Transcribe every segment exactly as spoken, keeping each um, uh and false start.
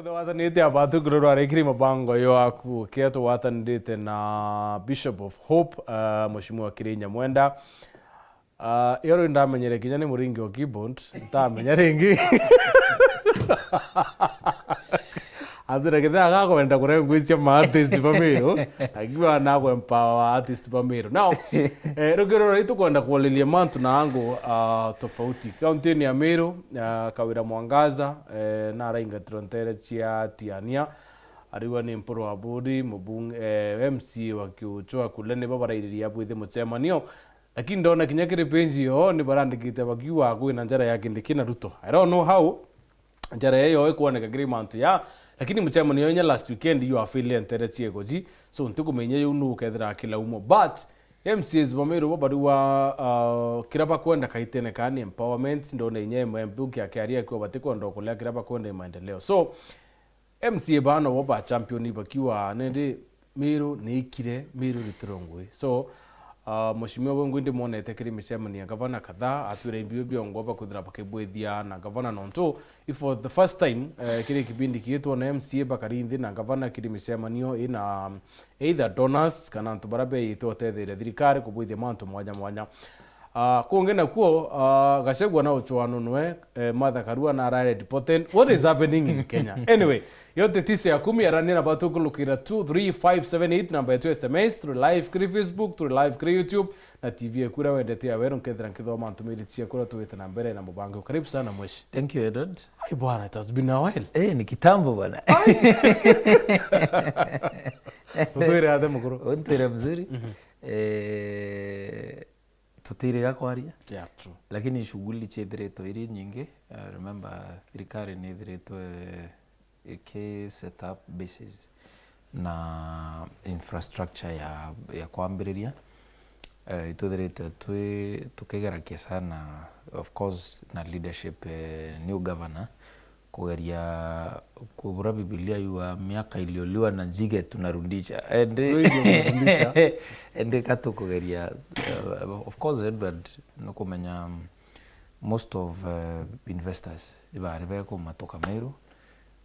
Twatanite abatu kurorwa arikiri mabango yo aku, kia twatanirite na Bishop of Hope, uh, Mheshimiwa Kirei Nyamwenda. Uh, iyo rwi ndamenyere kinya ni muringi wa keyboard, ntamenya ringi. Atire kithe agakwenda kurengwisia ma artist ba Meru, akiwa na ku empower artist ba Meru. Now, eh, rugero rwa itu kwenda kuolilia mantu na angu, uh, tofauti. County ni ya Meru, uh, Kawira Mwangaza, eh, na araingatirwa ntere cia Tiania, ariwa ni Mpuru wa Budi, mubunge, eh, M C A wa Kiuchwa kule nibo barairiria bwithi mucemanio. Lakini ndona kinya kiri page yo ni barandikite bakiuga kwina njara ya Kindiki na Ruto. I don't know how njara iyo ikwoneka kiri mantu ya, lakini mucemanio inya last weekend you are failing ntere ciego ji. So ntikumenya yu nu ukethira kila umo. But M C As ba Meru bo bariwa, uh, kira bakwenda kaitene kani empowerment, ndona inya M P ukiakiaria kwa batikwenda kulia kira bakwenda maendeleo. So, M C A bano bo ba champion bakiwa nende Meru ni ikire, Meru ni turongwe. So, uh, Mheshimiwa Wengwi ndimwonete kiri micemanio ya gavana kadhaa, atwira imbio biongo bakwithira bakibwithia na gavana nontu i for the first time, eh, kiri kipindi kii twona M C A bakari nthi na gavana kiri micemanio ina either donors kana antu bara beite utetheria thirikari kubwithia mantu mwanya mwanya. Ah, kungi nakuo, ah, Gachagua na uchuano nwe, eh, Martha Karua na arare deported. What is happening in Kenya? Anyway, yote tisa ya kumi arania na batu kulukira two three five seven eight, namba yetu ya S M S, through live kiri Facebook, through live kiri YouTube, na T V ekura wendete ya weru, nkethira nkithoma ntumiri cia kura tuwite na mbere na mubango. Karibu sana mweshi. Thank you, Edward. Ai bwana, it has been a while. Eh, ni kitambo bwana. Utwire athe mukuru. Untwire mzuri. Mhm. Eh, tutiriga kwaria. Yeah, true. Lakini shughuli ciithiritwe iri nyingi. I remember thirikari ni ithiritwe iki set up bases na infrastructure ya, ya kwambiriria. Eh, itwithiritwe twi, tukigeragia sana, of course, na leadership, eh, new governor, kugeria kubura Biblia yua miaka iliyoliwa na nzige tunarudisha. Ende, so hivyo tunarudisha. Ende ka tukugeria, eh, of course, Edward, nukumenya, um, most of, eh, investors ibari bekumatuka Meru,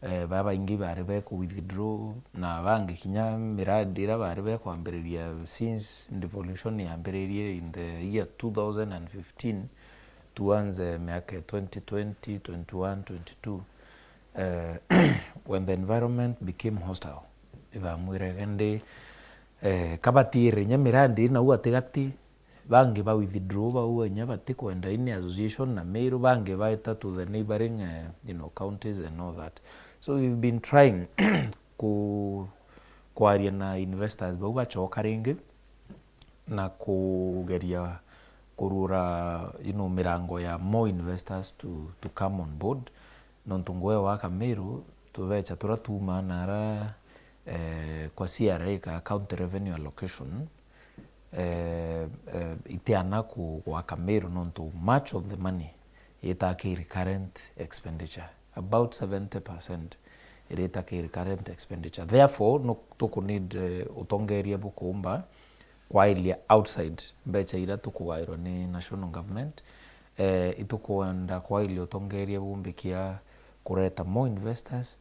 eh, babaingi bari beku withdraw, na bangi kinya miradi ira bari bekwambiriria since devolution yambiririe in the year two thousand and fifteen, tuanze miaka ya twenty twenty, twenty-one, twenty-two, eh, when the environment became hostile, ibamwirege ndi, eh, kabatiire inya miradi nau gatigati, bangi ba withdraw bauga inya batikwenda ini association na Meru, bangi baeta to the neighboring, eh, you know, counties and all that. So we've been trying ku-, kwaria na investors bau bacoka ringi, na kugeria kurura, you know, mirango ya more investors to, to come on board. Nontu ngugi ya gwaka Meru, tubecha turia tuumaa na ara, eh, kwa C R A ka County Revenue Allocation, eh, eh, itiana ku-, gwaka Meru nontu much of the money itaa ki recurrent expenditure. About seventy percent irita ki recurrent expenditure. Therefore, no tuku need, eh, utongeria bukuumba kwailia outside mbecha iria tukugairwa ni national government. Eh, itukwenda kwailia utongeria bumbikia kureta more investors.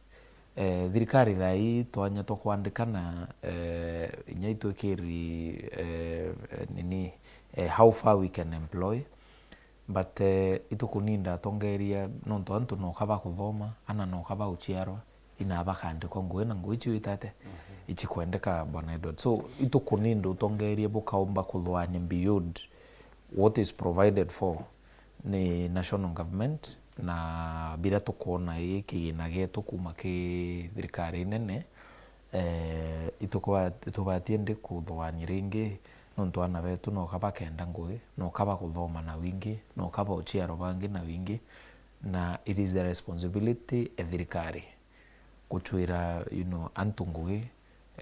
Eh, thirikari thaa ii twanya twa kwandikana, eh, inya itwikiri, eh, eh, nini, eh, how far we can employ. But, eh, itukuninda atongeria nontu antu noka bakuthoma, ana noka baguciarwa, ina bakandikwa ngugi na ngugi icio itate, mhm, ichikwendeka, Bwana Edward. So, itukuninda utongeria bukaumba kuthwania beyond what is provided for ni national government, na biria tukwona i kigina gietu kuma ki thirikari nene, eh, itukuba-, itubatie ndi kuthwania ringi, nontu ana betu noka bakenda ngugi, noka bakuthoma na wingi, noka ba uciaro bangi na wingi, na it is the responsibility e thirikari gucwira, you know, antu ngugi,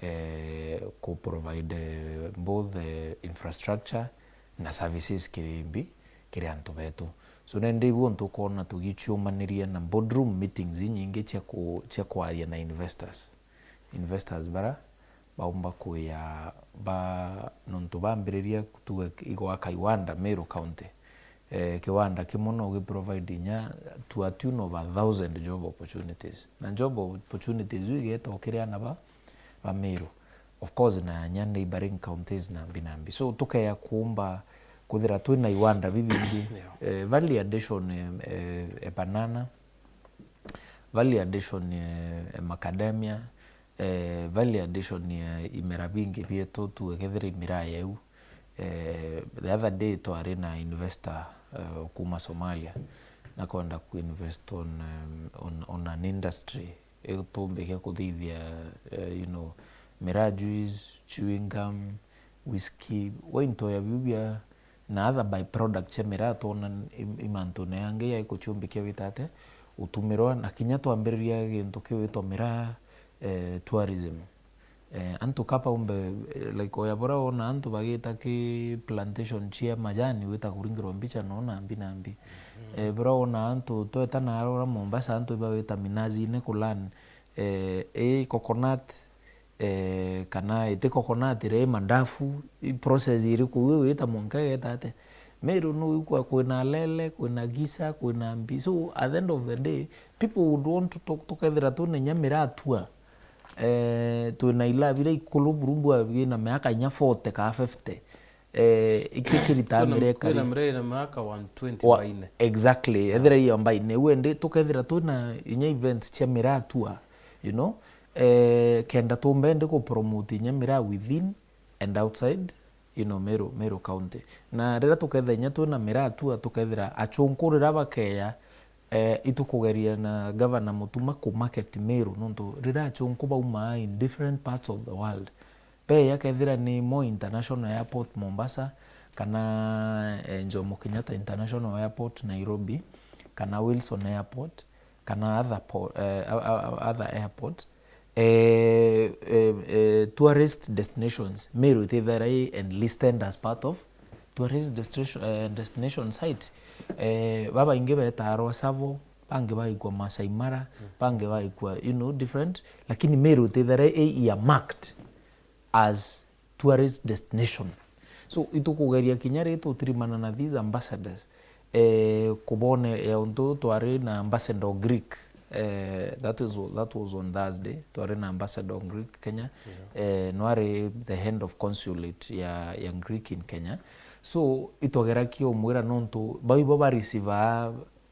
eh, ku provide, eh, both, eh, infrastructure na services kiri mbi, kiri antu betu. So, nende ibu untu ukwona tugiciumaniria na boardroom meetings inyingi cia ku-, cia kwaria na investors. Investors bara baumba kwia ba, nontu bambiriria tuge igwaka iwanda Meru County, eh, kiwanda kimwe no gi provide inya to a tune of a thousand job opportunities. Na job opportunities iu igeeta o kiri ana ba, ba Meru. Of course, na inya neighboring counties nambi nambi. So, tukeya kuumba kwithira twina iwanda bibingi, Yeah. eh, value addition, eh, eh, e banana, value addition, eh, e macadamia, eh, value addition, eh, imera bingi bietu, tuge kethira imiraa yeu. Eh, the other day twari na investor, eh, kuma Somalia, na kwenda ku invest on, um, on, on an industry itumbike kuthithia, eh, you know, miraa juice, chewing gum, whisky, wa into ya biu bia, na other byproduct cia miraa twona i, i mantune yangi ya ikuciumbikia wita ate, utumirwa, na kinya twambiriria gintu kiu witwa miraa, eh, tourism. Eh, antu kaba umbe, eh, like, oya bura wona antu bagita ki plantation cia majani wita kuringirwa mbicha no nambi nambi. Eh, bura wona antu tweta na arora Mombasa antu ibawita minazine kulan, eh, i coconut, eh, kana iti coconut ri mandafu, i process iriku wi wita mwanka igeta ate. Meru no ikwa kwina lele, kwina gisa, kwina mbi. So at the end of the day, people would want to talk, tukethira twina inya miraa tua. Eh, twina ilaa biria ikulu buru bwa bina miaka inya forty kaa fifty. Eh, iki kiritaa Kwina, miraa kwina ikari miraa ina miaka one twenty Wa- baine. Exactly. Ethira iyo mbaine. Uende tukethira twina inya events cia miraa tua, you know, eh, kenda tumbe ndi ku promote inya miraa within and outside, you know, Meru, Meru County. Na riria tukethira inya twina miraa tua, tukethira achunku riria bakeya, eh, itukugeria na Governor Mutuma ku market Meru, nontu riria achunku baumaa in different parts of the world, beya kethira ni Moi International Airport Mombasa, kana, eh, Jomo Kenyatta International Airport Nairobi, kana Wilson Airport, kana other po-, eh, o-, o-, other airport, eh, eh, eh, tourist destinations, Meru itithera i enlisted as part of tourist destination, eh, destination site. Eh, babaingi betaa Tsavo, bangi baikwa Masai Mara, bangi baikwa, you know, different, lakini Meru itithera i earmarked as tourist destination. So, itukugeria kinya ri tutirimana na these ambassadors, eh, kubone, eh, untu twari na ambassador Greek, eh, that is, that was on Thursday, twari na ambassador Greek Kenya, Yeah. eh, nwari the head of consulate ya, ya Greek in Kenya. So, itwagera kiumwira nontu bau ibo ba receive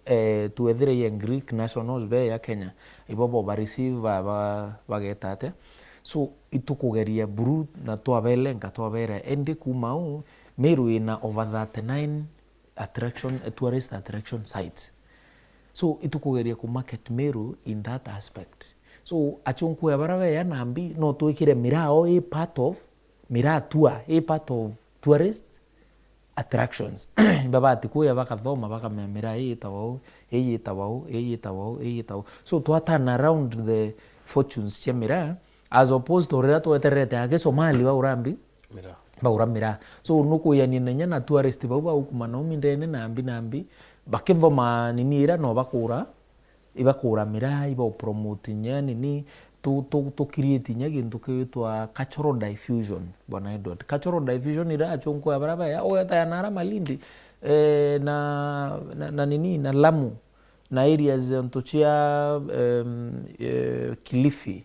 eh, twethire ye Greek nationals be ya Kenya, ibo bo ba receive ba, ba, bageta atia. So, itukugeria buru na twabelenga, twabera, indi kuma uu, Meru ina over thirty-nine attraction, eh, tourist attraction sites. So, itukugeria ku market Meru in that aspect. So, achunku ya bara beya nambi, no twikire mirao i part of miraa tour, i part of tourist attractions. Babati kuya bakathoma, bakamemera, "Ii yitawa uu, ii yitawa uu, ii yitawa uu, ii yitawa uu." So, twa turn around the fortunes cia miraa, as opposed to riria twetererete aki Somali baura mbi, Miraa. baura miraa. So, nukwiyania na inya na tourist bau baukuma na umi ndene na mbi na mbi, bakithoma nini ira no bakura, ibakura miraa, iba promote inya nini, tu, tu, tu create inya gintu kiitwa cultural diffusion, Bwana Edward. Cultural diffusion ira achunku ya bara baya, ugeta ya nara Malindi, eh, na, na, na nini, na Lamu, na areas ntu cia, em, eh, Kilifi.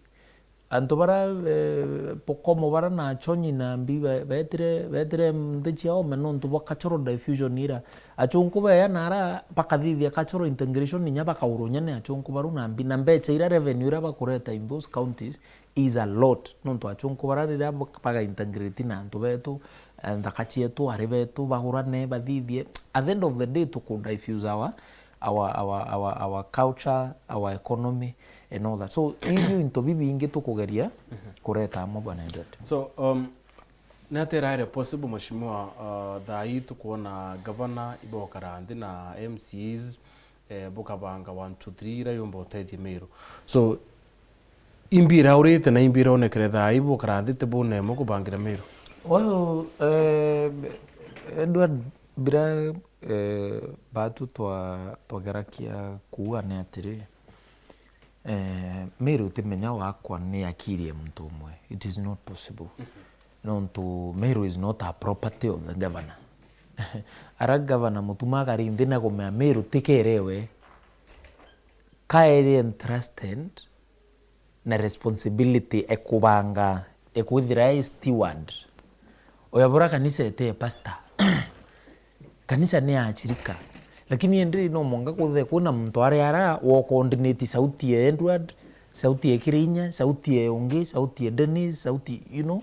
Antu bara, eh, Pokomo bara na Achonyi na mbi be-, betire, betire nthi cia ome nontu bwa cultural diffusion ira. Achunku beya nara bakathithia cultural integration inya bakaurwa inya ni achunku baru na mbi, na mbecha ira revenue ira bakureta in those counties is a lot. Nontu achunku bara riria bak-, baga integrate na antu betu, eh, nthaka cietu, ari betu, bagurane, bathithie. At the end of the day, tuku diffuse our, our, our, our, our culture, our economy, and all that. So, ibio into bibingi tukugeria kureta amwe, Bwana Edward. So, um, ni atia iraire possible, Mheshimiwa, uh, thaa ii tukwona gavana ibokara nthi na M C As, eh, bukabanga one, two, three ira yumba utethia Meru. So, imbi iraurite na imbi ironekere thaa ii bukara nthi ti buna imwe kubangira Meru? Well, eh, Edward, bira, eh, batu twa-, twagerakia kuuga ni atiri, eh, Meru ti menya wakwa ni akiri ya muntu umwe. It is not possible. Mhm. Nontu Meru is not a property of the governor. Ara gavana Mutuma akari nthi na kumea Meru tikerewe, kaeri entrusted na responsibility e kubanga, e kwithira e steward. Oya bura kanisa ete pastor. Kanisa ni ya ashirika. Lakini indi no mwanka kwithire kwina muntu ari ara wo coordinate sauti ya Edward, sauti ya Kirinya, sauti ya ungi, sauti ya Dennis, sauti, you know.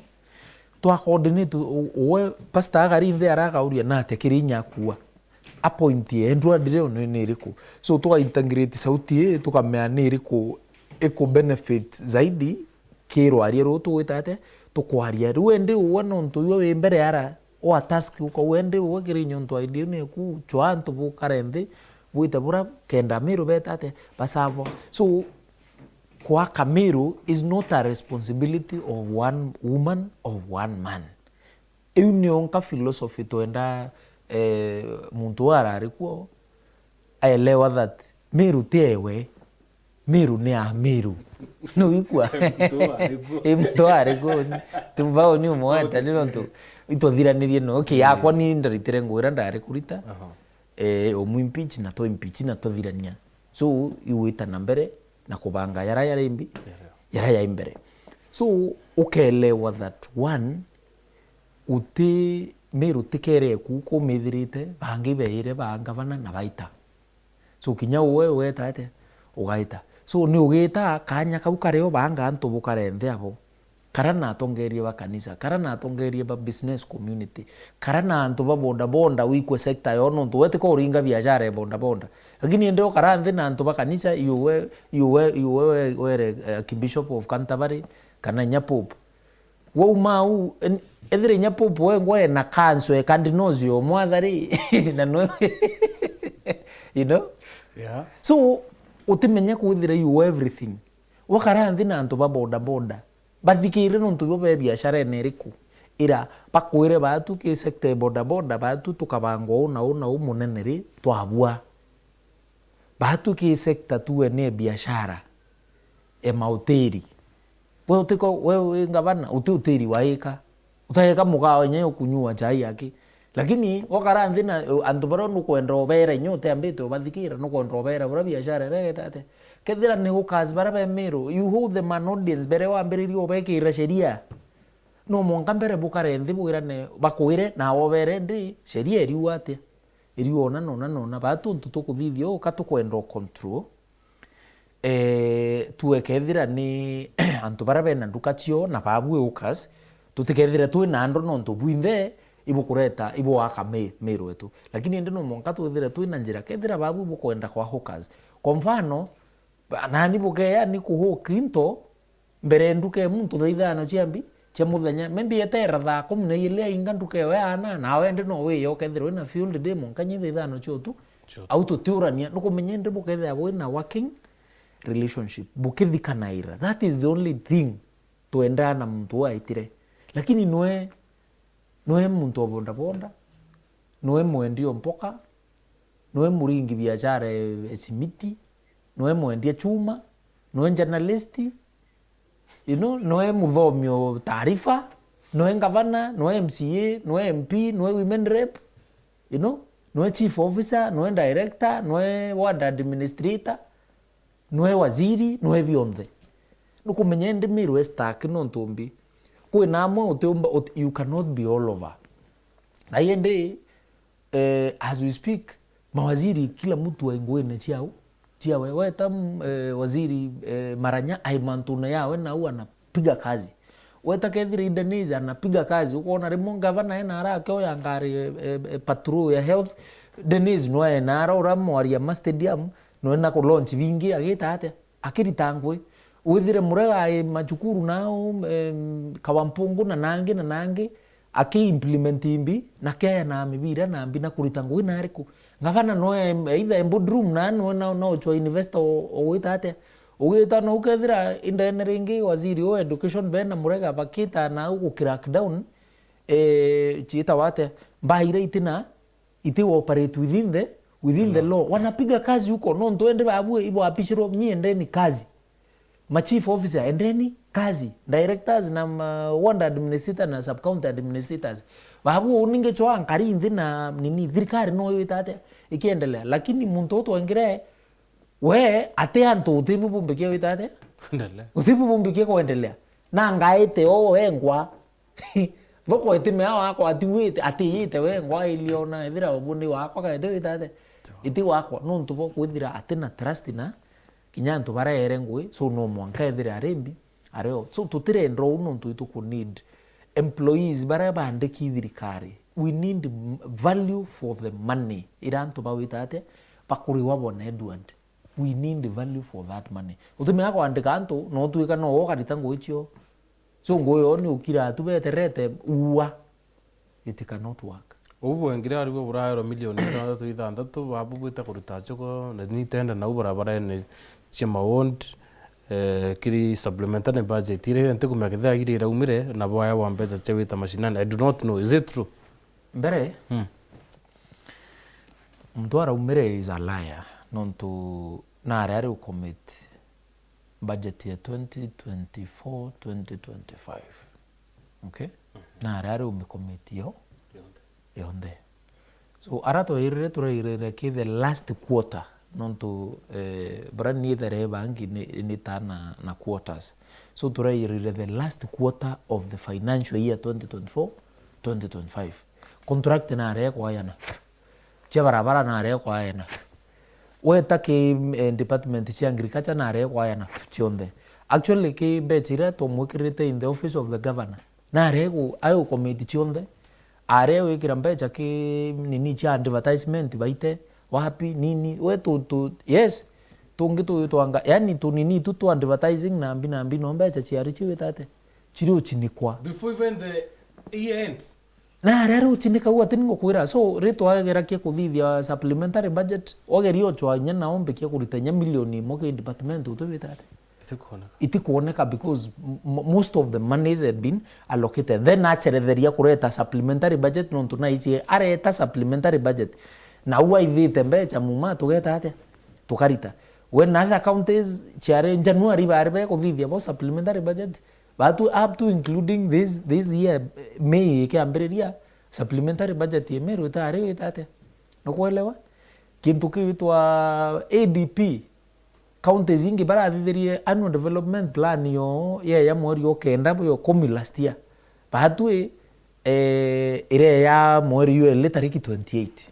Twa coordinate, u-, uwe pastor akari nthi arakauria nate Kirinya akua. A point ya Edward riu ni, ni iriku? So twa integrate sauti ii, tukamea ni iriku iku benefit zaidi ki rwaria ruu tugwita atia tukwaria. Riu endi uwe nontu iwe wi mbere ara, wa task ukauga endi uwe Kirinya nontu idea iu ni eku, chwa antu bukare nthi, bwite bura kenda Meru beta atia, basavo. So, kwaka Meru is not a responsibility of one woman, of one man. Iu nio nka philosophy twenda, eh, muntu uu arari kuo aelewa that Meru ti ewe, Meru ni ya Meru. Nuigua? Muntu uu ari kuo. I muntu uu ari kuo. Tumbao ni umweta ni nontu itwathiranirie no. Okay, yakwa ni ndaritire nguo iria ndari kurita. Aha. Eh, umu impeach na twa impeach na twathirania. So, iu wita na mbere na kubanga yara yari mbi, yara yai mbere. So, ukeelewa that one, uti, Meru tikere ku kumithirite, bangi beire ba ngavana na baita. So, kinya uwe ugeta atia? Ugaita. So, ni ugita kanya kau kario banga antu bukare nthi abo. Kara na atongeria ba kanisa, kara na atongeria ba business community, kara na antu ba boda boda wikwe sector yo, nontu we tika uringa biashara ya boda boda. Lakini indi ukara nthi na antu ba kanisa, iwe, iwe, iwe we-, were, eh, Archbishop of Canterbury, kana inya Pope. Wauma au, en-, ethire inya Pope wengwa ena kanso ya cardinals yo mwathari, na no, you know? Yeah. So, utimenya kwithira you everything. Wakara nthi na antu ba boda boda. Bathikire nontu bo be biasharene iriku? Ira bakwire baatu ki sector ya boda boda, baatu tukabanga uu na uu na uu munene ri, twabua. Baatu ki sector tu ene ya biashara, ya mahoteli. We utiko, we wi ngavana, uti hoteli waika. Utaika mukawa inya ya kunyua chai aki. Lakini wakara nthi na, eh, antu baria nukwenda ubera inya utiambite ubathikira, nukwenda ubera buria biashara iria igeta atia. Kethira ni hawkers baria be Meru, you hold them an audience mbere wambiririe ubekira sheria. No mwanka mbere bukare nthi bwirane, bakwire nawe ubere ndi sheria iriuga atia. Iriuga ona na ona na ona. Baatu untu tukuthithia uu ka tukwenda u control. Eh, tuwe kethira ni antu baria bena nduka cio na babu hawkers, tutikethire twina andro nontu bwinthe ibukureta, ibuaka mi-, Meru yetu. Lakini indi no mwanka twithire twina njira, kethira babu ibukwenda kwa hawkers. Kwa mfano, ba-, nani bukeya ni kuhawk into mbere nduka ya muntu thaa ithano cia mbi, cia muthenya, maybe etera thaa kumi na ijiri ainga nduka iyo yaana, nawe indi no wiyo ukethirwa wina field day mwanka nyi thaa ithano cia utu. Cio tu. Au tutiurania, nukumenya indi bukethira bwina working relationship, bukithikanaira. That is the only thing twendaa na muntu uu aitire. Lakini nwe, nwe muntu wa boda boda, nwe mwendia o mpoka, nwe muringi biashara e, e simiti, nwe mwendia chuma, nwe journalist, you know, nwe muthomi o taarifa, nwe ngavana, nwe M C A, nwe M P, nwe women rep, you know, nwe chief officer, nwe director, nwe ward administrator, nwe waziri, nwe bionthe. Nukumenya indi Meru e stuck nontu mbi. Kwina amwe utiumba, ut-, you cannot be all over. Na indi, eh, as we speak, mawaziri kila mtu ai nguine ciao, ciawe. Weta, mm, eh, waziri, eh, Maranya ai mantune yawe na au anapiga kazi. Weta kethira i Denise anapiga kazi. Ukona rimwe ngavana ena ara akioya ngari, eh, eh, eh, patrol ya health. Denise nwe ena ara uramwaria ma stadium, nwe na ku launch bingi agita atia? Akirita ngui. Withire Murega ai macukuru nao, em, Kawampungu na nangi na nangi, aki implement mbi, na keya na mibira na mbi na kurita ngui na ariku. Ngavana no em-, either Embu Drum na no, no, no chwa investor o, o gwita atia. Ugita no ukethira indene ringi waziri o education bena Murega bakita na ugu crack down, eh, chita wate, mbaira itina, iti operate within the, within the law. Wanapiga kazi huko, nontu ende babu ibo apishiro, nyi endeni kazi. Ma chief officer, endeni kazi. Directors na ma ward administrator na sub county administrators, Babu, uu ningi chwa nkari nthi na nini, thirikari no iwita atia ikiendelea? Lakini muntu uu twengire, we, ati antu utibu bumbikia wita atia? Endelea. Utibu bumbikia kuendelea. Na ngaite o wengwa. Thoko itimea wakwa atiwite, atiyite wengwa, ili ona ethira ubu ni wakwa, kaete wita atia? Iti wakwa. Nontu bwa kwithira atina trust na kinya antu baria ere ngui, so no mwanka ethire ari mbi, ari o. So tutirenda uu nontu ituku need employees baria bandiki thirikari. We need m-, value for the money. Ira antu bawita atia? Bakuriwa bona Edward. We need value for that money. Utimea kwandika antu, no utwika no ukarita ngui cio. So ngui yo ni ukira tu beterete uua. It cannot work. Ubu bwengire arigwe buraerwa milioni ithanthatu ithanthatu, babu bwite kuruta choko, na nitenda nau barabarene cia maward, eh, kiri supplementary budget iria ntikumenya kethira iria iraumire, na bwaya bwa mbeca cia wita mashinani. I do not know, is it true? Mbere, Hmm. muntu araumire is a liar, nontu nari ari ucommit budget ya twenty twenty-four, twenty twenty-five. Okay? Mhm. Na aria ari umikomiti yo Yonthe. Yonthe. So, ara twairire, turairire ki the last quarter, nontu, eh, bura ni ithere bangi ni, ni ta na, na quarters. So, turairire the last quarter of the financial year twenty twenty-four, twenty twenty-five. Contract na aria kwayana. Cia barabara nare kwayana. Weta ki, eh, department cia agriculture nare kwayana cionthe. Actually, ki mbecha iria twamwikirite in the office of the governor, nare gu-, ayo commit cionthe, are wikira mbecha ki nini cia advertisement baite, wapi, nini, we tu, tu, yes, tungi tu twanga, yani tunini tu tu advertising na mbi na mbi no mbecha ciari ciwita atia? Chiri uchinikwa. Before even the year ends. Na aria ruchinikau ati ningukwira, so, ri twagerakia kuthithia supplementary budget, wageria uchwa inya na ombe kia kurita inya milioni imwe ki department, utwibita ati? Itikuoneka. Itikuoneka because m-, m-, most of the monies had been allocated. Then acheretheria kureta supplementary budget, nontu naichie areta supplementary budget. Na u aithite mbecha muma, tugeta atia? Tukarita. When other counties, chiari January bari bekuthithia bo supplementary budget, Batu up to including this, this year, May ikiambiriria, supplementary budget ya Meru itari ita atia? Nukwelewa? Kintu kiwitwa A D P, counties ingi barathithirie annual development plan yo, ya, ya mweri o kenda, yo kumi last year. Batwi, eh, iria ya mweri yo eli tariki twenty-eight.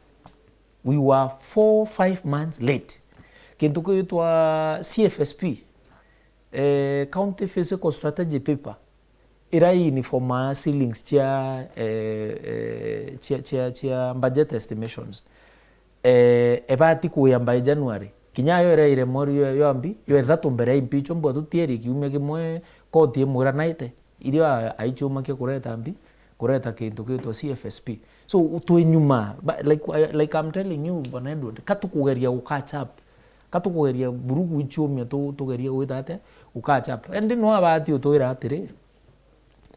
We were four, five months late. Kintu kiwitwa C F S P, eh, County Fiscal Strategy Paper, ira in for ma ceilings cia, eh, eh, cia, cia, cia budget estimations. Eh, ebati kuya by January. Kinya yo iraire mweri yo, yo mbi, yo ethatu mbere ya impeach, mbwa tutieri kiumia kimwe koti imwira naite. Irio a-, aichumakia kureta mbi, kureta kintu gitwa C F S P. So, twi nyuma. Ba-, like, I, like I'm telling you, Bwana Edward, ka tukugeria gu catch up. Ka tukugeria burugu ichiumia tu-, tugeria gwita atia? Gu catch up. Indi no abati utwira atiri,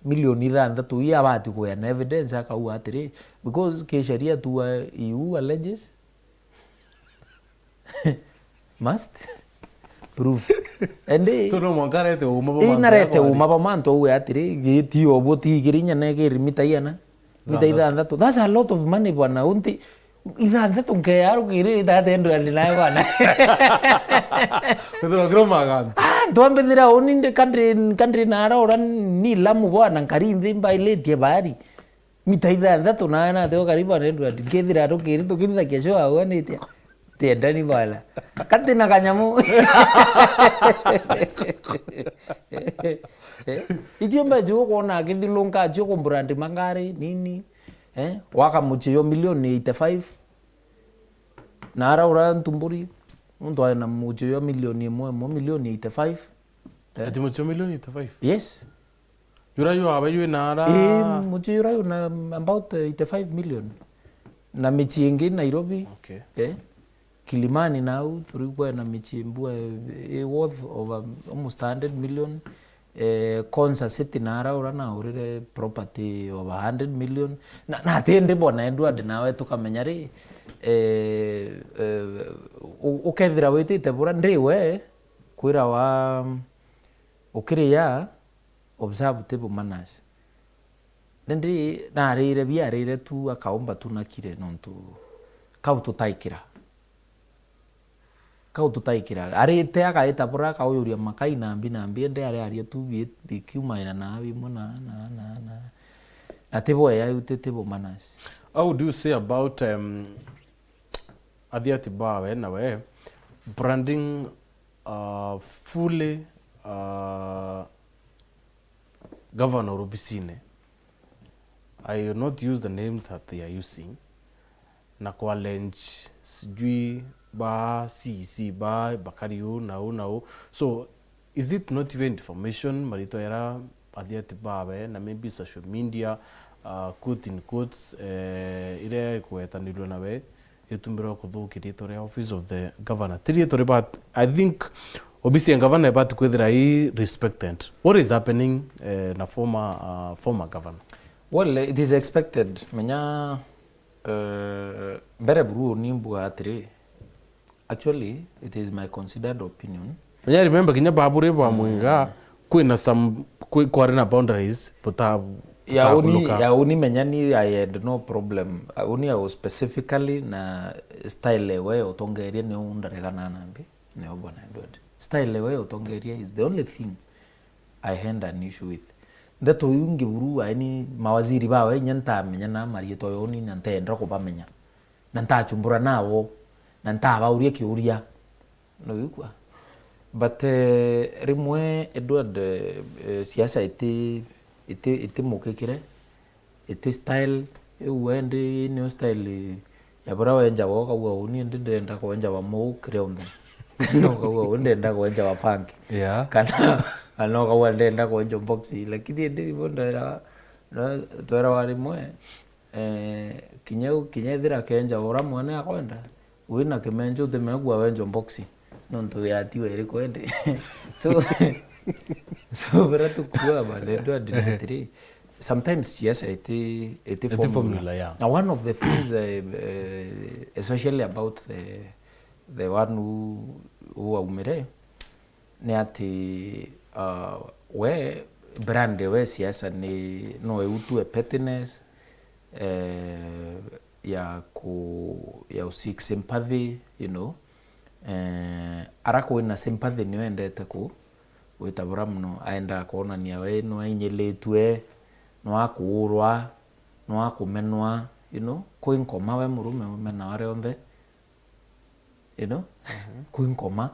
milioni ithanthatu ii abati kuya na evidence akauga atiri, because kisheria tu, uh, you alleges, must prove. Indi so, no mwanka arete uuma bwa ii mantu narete jaku uuma bwa mantu auge atiri, giti obo ti igiri inya na igiri mita iana. Mita ithanthatu. Ithanthatu. That's a lot of money, bwana. Unti, ithanthatu nkeya rukiri, ithatendwa ndi nayo, bwana. Ethirwa kiro magana. Ah, ntwambithira uni ndi kandri, kandri nara ura ni Lamu, bwana, nkari nthi mbailetie bahari. Mita ithanthatu na na teo karibu na Edward. Nkethira rukiri tukithakia show awe ni tia? Tiendani bwana. Kati na kanyamu. Eh, icio mbeca ukwona akithilunka acio ku brand mangari, nini? Eh, waka muchio milioni eighty-five. Na ara ura ntumburi, muntu aena muchio milioni imwe, imwe milioni eighty-five. Eh. Ati muchio milioni eighty-five? Yes. Jura yu aba yu na ara? Ii, muchio jura yu na about eighty-five million. Na michii ingi Nairobi. Okay. Eh? Kilimani nau, turi kwena michii mbua, eh, worth over almost a hundred million. Eh, Konza City nara ura naurire property over a hundred million. Na, na ati ndi bwana Edward nawe tukamenya ri, eh, eh, u-, ukethira witite bura ndi we kwirawa ukiria observe table manners. Indi narire biarire tu, akaumba tu nakire nontu kau tutaikira. Kau tutaikira. Arite agaita bura, akaujuria makai nambi nambi, indi ariaria tu bi-, bikiumaira na bimwe na, na, na, na. Na tibo eau, ti, tibo manners. How do you say about, um, athiati bawe nawe branding, uh, fully, uh, governor obisine? I will not use the name that they are using. Na ku allege sijui ba C E C ba bakari uu na uu na uu. So, is it not even defamation, maritwa jara athiati bawe na maybe social media, uh, quote in quotes, eh, iria ikugwetanirua nawe, itumbirwa kuthukia ritwa ria office of the governor? Ti ritwa ribat-, I think obisi ya governor ibati kwithira i respected. What is happening, eh, na former, uh, former governor? Well, it is expected. Menya, eh, mbere buru ni mbuga atiri, actually, it is my considered opinion. Menya, remember, kinya baburi bwa Mwinga, kwina some, kwi-, kwari na boundaries buta-, ya uni, butakunuka. Ya uni menya ni I had no problem. Uh, uni I was specifically na style ewe utongeria ni undaregana nambi, ni Bwana Edward. Style ewe utongeria is the only thing I had an issue with. Ndeto iu ingi buru, aini mawaziri bawe, inya ntamenya na marietwa yoni, na ntenda kubamenya. Na ntachumbura nawo, na ntabauria kiuria. No wigua? But, eh, rimwe Edward, eh, eh, siasa iti, iti, itimukikire, iti style, iu we ndi nio style ya buria wenjawa, ukauga uni ndi ndenda kwenjawa mou kiri onthe. Kana ukauga uni ndenda kwenjawa bank. Yeah. Kana, kana ukauga ndenda kwenjwa boxi, lakini ndi rimwe ndwiraga, no, twerawa rimwe, eh, kinya u-, kinya ethira kenja ura mwene akwenda, wina kimenjo utimegua wenjo boxi, nontu yatiwa iri kwendi. So, so, bara tukua manendo adinatiri, sometimes siasa iti, iti Iti formula. Formula, yeah. Na one of the things, eh, eh, especially about the, the one who, who aumire, ni ati, uh, we brand we siasa ni, no iutue pettiness, eh, ya ku, ya u seek sympathy, you know. Eh, ara kwina sympathy nio endete ku, gwita bura muno, aendaa kwonania we no ainyilitue, no akuurwa, no akumenwa, you know. Kwi nkoma we murume umenawa rionthe, you know. Kwi nkoma.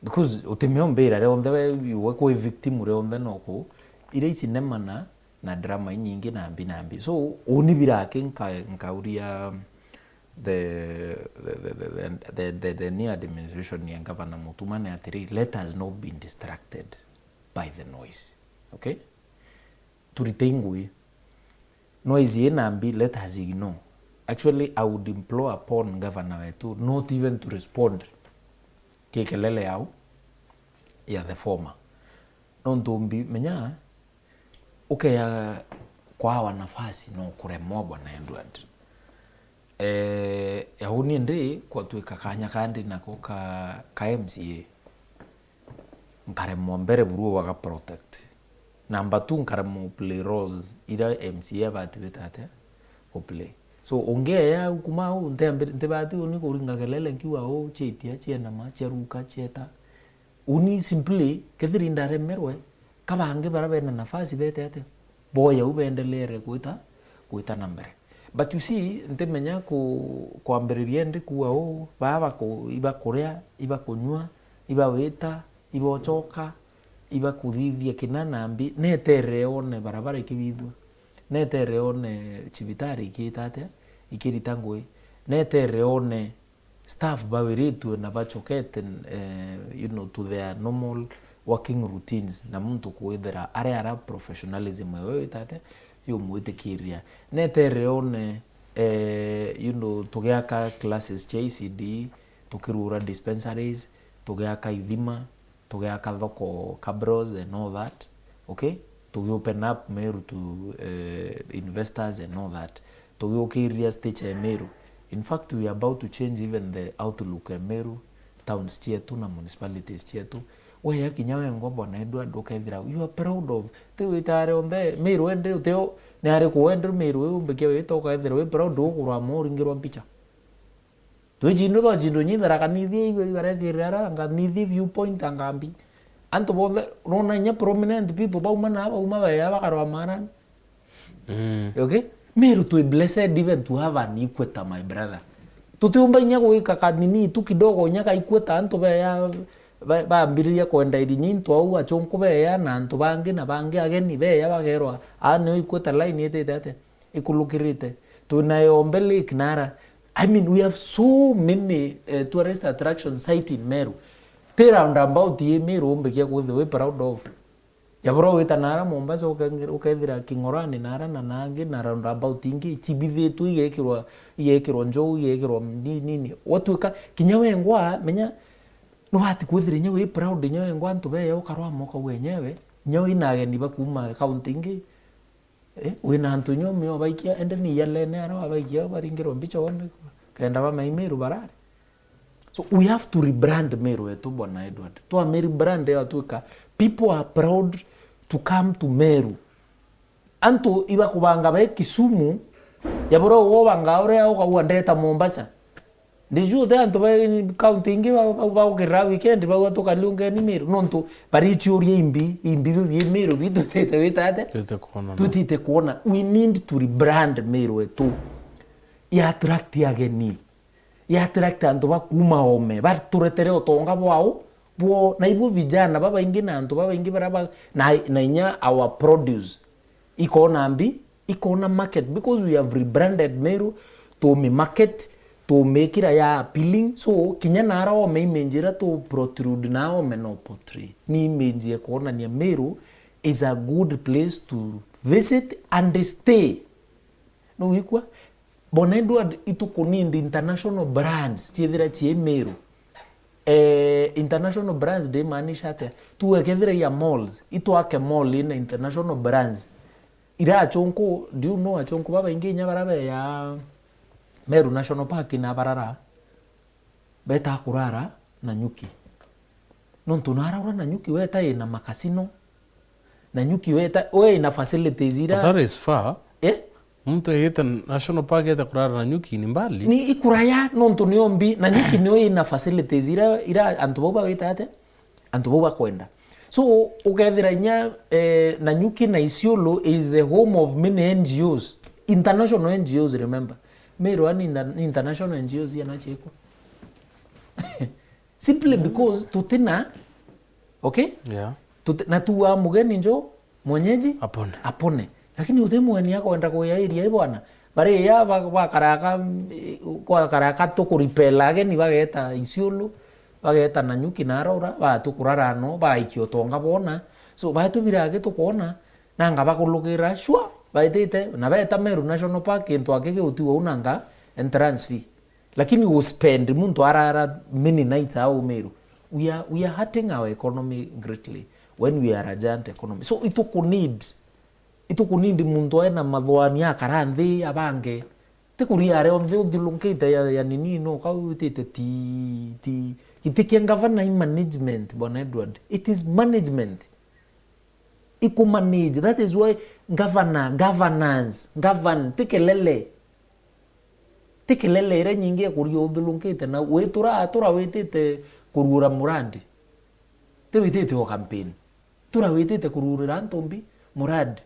Because utimiumbira rionthe we, we kwi victim rionthe no ku. Iria i cinema na, na drama inyingi na mbi na mbi. So, uni biraki nka-, nkauria the, the, the new administration ya Governor Mutuma ni atiri, let us not be distracted by the noise. Okay? Turite ingui. Noise ina mbi, let us ignore. Actually, I would implore upon governor wetu not even to respond ki kelele yau ya the former. Nontu mbi, menya, ukeya kwawa nafasi no kuremwa, Bwana Edward. Eh, yau ni ndi kwatwika kanya kandi nako ka, ka M C A. Nkaremwa mbere buru waga protect. Number two, nkaremwa play roles iria M C A abati bita atia ku play. So, ungeya au kuma au, ntiambire, ntibati uni kuringa kelele nkiuga, "Oh, chiaitia, chienama, chiaruka, chieta." Uni simply, kethiri ndaremerwe, ka bangi bara bena nafasi bete atia? Boye au bendeleere gwita, gwita na mbere. But you see, ntimenya ku-, kwambiriria ndi kuuga uu, baa baku-, ibakuria, ibakunyua, ibawita, ibochoka, ibakuthithia kina na mbi, netere one barabara ikibithua, netere one cibitari ikiita atia, ikirita ngui, netere one staff bawiritue na bachokete, eh, you know, to their normal working routines, na muntu kwithira ari ara professionalism ewe wita atia, yumwitikiria. Netere one, eh, you know, tugiaka classes cia E C D, tukirura dispensaries, tugiaka ithima, tugiaka thoko, cabros and all that, okay? Tugi open up Meru to, eh, investors and all that. Tugiukiria stage ya Meru. In fact, we are about to change even the outlook ya Meru, towns cietu na municipalities cietu. Weya kinya wengwa bwana Edward, ukethira you are proud of. Ti witare onthe, Meru endi uteo, ni ari ku endi Meru iu umbikia wita, ukethira wi proud, ukurwa mo uringirwa mbicha. Twi chindo twa chindo nyi Tharaka Nithi, igwe igarekirira ara, anga Nithi viewpoint, anga mbi. Antu bonthe, nona inya prominent people, bauma na, bauma beya, bakarwa marani. Mm. Okay? Meru twi blessed even to have an equator, my brother. Tutiumba inya gwika kanini tu kidogo, inya ga equator, antu beya, ba-, bambiriria kwenda irinyi into au, achunku beya, na antu bangi, na bangi ageni beya, bagerwa, aa nio equator line itite atia? Ikulukirite. Twina Yombe Lake nara. I mean, we have so many, eh, tourist attraction site in Meru. Ti roundabout i Meru umbikia kwithirwa wi proud of. Yabura wita nara Mombasa, ukengir-, ukethira King'orani nara na nangi na roundabout ingi ichibithitwe, igekirwa, igekirwa njou, igekirwa ni-, nini. Watwika, kinya wengwa, menya, nubati kwithira inya wi proud, inya wengwa antu beya ukarwama ukauga enyewe, inya wina ageni bakuma county ingi, Eh, wina antu inya umio baikia, ende ni yalene ara wabaikia baringirwa mbicha one, kenda bamai Meru barari. So we have to rebrand Meru yetu, bwana Edward. Twa Meru brand yatwika, people are proud to come to Meru. Antu ibakubanga be Kisumu, yabura ugobanga uria ukauga ndeta Mombasa. Ndiju te antu ba county ingi ba, ba, baukirira weekend, bauga tukalungeni Meru, nontu barichiuria imbi, imbi biu bi Meru bi tutite wita atia? Tutite kwona, no. Tutite kwona. We need to rebrand Meru yetu. Ya attract ageni. Ya attract antu ba kuma ome, baturetere utonga bwao, bwo, na ibu vijana babaingi na antu babaingi bara ba, na, na inya our produce. Ikona mbi, ikona market, because we have rebranded Meru, tumi market, tumikira ya appealing. So kinya nara ome image ira tu protrude na ome no portray ni image ya kuonania Meru is a good place to visit and stay. No wikwa, bona Edward, itukunindi international brands chiethira chie Meru. Eh, international brands ndimaanisha atia? Tuwe kethira ya malls, itwake mall ina international brands. Ira achunku, do you know achunku babaingi inya bara beya Meru National Park na barara, beta kurara Nanyuki. Nontu nara ura Nanyuki weta ina makasino. Nanyuki weta, we ina facilities ira. But that is far. Eh? Muntu egite National Park ete kurara Nanyuki ni mbali. Ni ikuraya, nontu nio mbi, Nanyuki nio ina facilities ira, ira antu bau bawita atia? Antu bau bakwenda. So, ukethira inya, eh, Nanyuki na Isiolo is the home of many N G Os. International N G Os, remember. Meru ni inter-, international N G Os iana chiekwa. Simply because tutina, okay? Yeah. Tuti-, na tuwa mugeni njo, mwenyeji apone. Apone. Lakini uti mugeni akwenda kuya area i bwana. Bari ya ba-, bakaraka, bakaraka tukuripela ageni, bageta Isiolo, bageta Nanyuki na Arora, batukurara no, baikia utonga bona. So, batubira agi tukwona, nanga bakulukira, sure, baitite, na beta Meru National Park, into aki giutigwa u nanga entrance fee. Lakini u spend, muntu arara many nights au Meru. We are, we are hurting our economy greatly when we are a giant economy. So, ituku need, ituku need muntu ena mathwani akara nthi abange. Ti kuria aria onthe uthilungite ya, ya nini no kau witite ti, ti, giti kia ngavana i management, bwana Edward. It is management. Ikumanage. That is why governor, governance, govern, ti kelele. Ti kelele iria nyingi ikuria uthulungite na witura atura witite kuruura murandi. Ti witite o campaign. Tura witite kuruurira antu mbi murandi.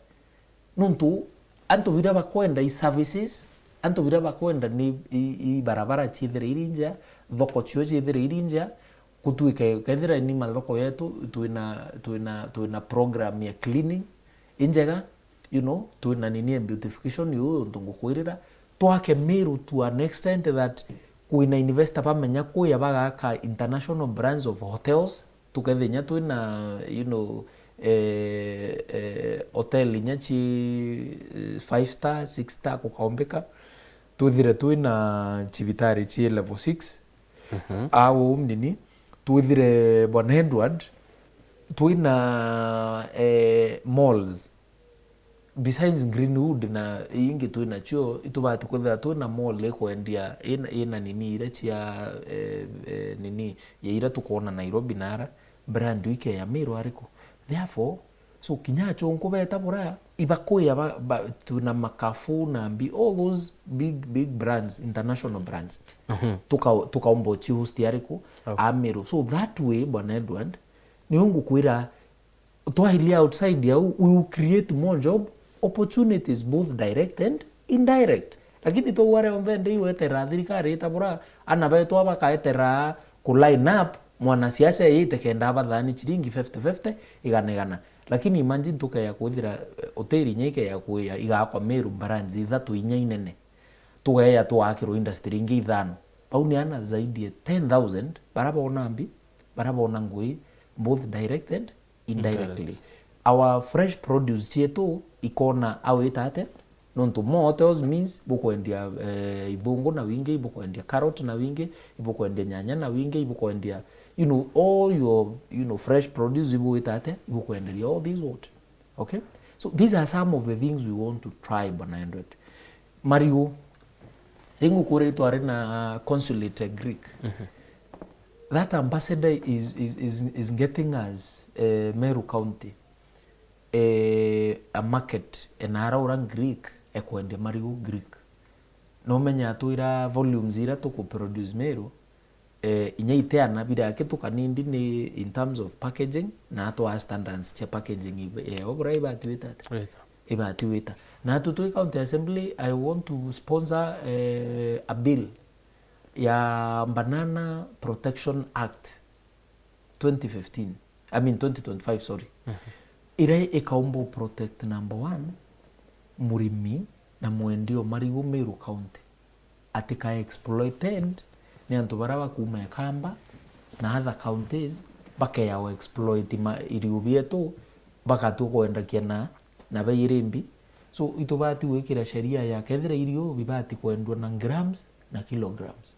Nontu antu biria bakwenda i services, antu biria bakwenda ni i, i barabara ciithire iri njea, thoko cio ciithire iri njea, gutwike kethira ni mathoko yetu twina, twina, twina program ya cleaning injega, you know, twina nini ya beautification yu untu ngukwirira, twake Meru to an extent that kwina investor bamenya kuya bagaka international brands of hotels, tukethira inya twina, you know, eh, eh, hotel inya ci, eh, five star, six star kukaombika, twithire twina cibitari ci level six. Mhm. Au nini, twithire, bwana Edward, twina, eh, malls. Besides Greenwood na ingi twinacio, itubati kwithira twina mall ikwendia ina, ina nini iria cia, eh, eh, nini ya iria tukwona Nairobi nara, brand ike ya Meru ariku? Therefore, so kinya achunku beta bura, ibakuya ba, ba, tuna Makafu na mbi, all those big, big brands, international brands. Mhm. Tuka-, tukaumba uchi host ariku? Okay. A Meru. So that way, Bwana Edward, ni ungukwira, twahilia outside yau, we will create more job opportunities, both direct and indirect. Lakini twauga rionthe ndi iwetera thirikari itabura, ana betwa bakaetera ku line up, mwanasiasa eyite kenda abathani chiringi fifty fifty, igana igana. Lakini imagine tukeya kwithira, eh, hoteli inya ikeya kuya igakwa Meru brands ithatu inya inene. Tugeya twakirwa industry ingi ithano. Bau ni ana zaidi ya ten thousand, bara bona mbi, bara bona ngui, both direct and indirectly. Indirect. Our fresh produce chietu ikona au ita atia? Nontu more hotels means ibukwendia, eh, ithungu na wingi, ibukwendia carrot na wingi, ibukwendia nyanya na wingi, ibukwendia, you know, all your, you know, fresh produce ibuita atia? Ibukwenderia all these what? Okay? So these are some of the things we want to try, Bwana Edward. Marigu, ringu kuri twari na consulate ya Greek. Mhm. That ambassador is, is, is, is getting us, eh, Meru County, eh, a market, ena araura Greek, ekwendia marigu Greek. No menya atwira volumes ira tuku produce Meru, eh, inya iteana biraki tukanindi ni in terms of packaging, na atwa standards cia packaging ibe-, eh, obura ibati wita ati? Wita. Ibati wita. Na atu twi County Assembly, I want to sponsor, eh, a bill ya Banana Protection Act twenty fifteen, I mean twenty twenty-five, sorry. Mhm. Iria ikaumba protect number one, murimi na mwendia o marigu Meru County. Atika exploited ni antu bara bakuma Ekamba na other counties, bakeya o exploit ma-, iriu bietu, bagatua kwendakia na, na bei iri mbi. So, itubati gwikira sheria ya kethira iriu bibati kwendwa na grams na kilograms.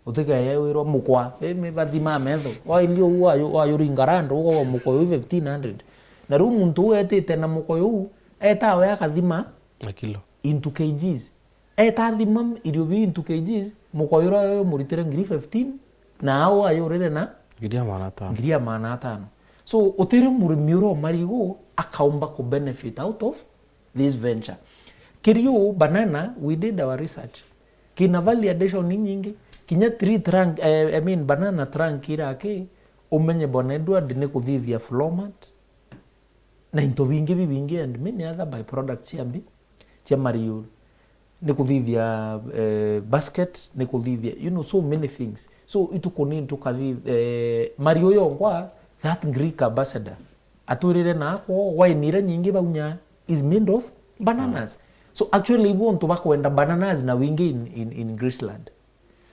Utikeye wirwa mukwa, imi bathima metho, waili uu wayu-, wayuringa rando, ugagwa mukoyo uu fifteen hundred. Na riu muntu uu etite na mukoyo uu, etawe akathima na kilo into kgs. Eta athima irio biu into kgs, mukoyo uria uyu umuritire ngiri fifteen, na au ayurire na ngiri ya magana atano. Ngiri ya magana atano. So, utiri murimi uria o marigu akaumba ku benefit out of this venture. Kiri uu, banana, we did our research. Kina validation inyingi, kinya tree trunk, eh, I mean, banana trunk iraki, umenye Bwana Edward ni kuthithia floor mat, na into bingi bibingi, and many other byproducts cia mbi, cia mariu, ni kuthithia, eh, basket, ni kuthithia, you know, so many things. So, ituku ni tukathi-, eh, mariu yongwa, that Greek ambassador, atwirire na akwo, wine iria nyingi baunya is made of bananas. Ah. So actually, ibu untu bakwenda bananas na wingi in, in, in Greeceland.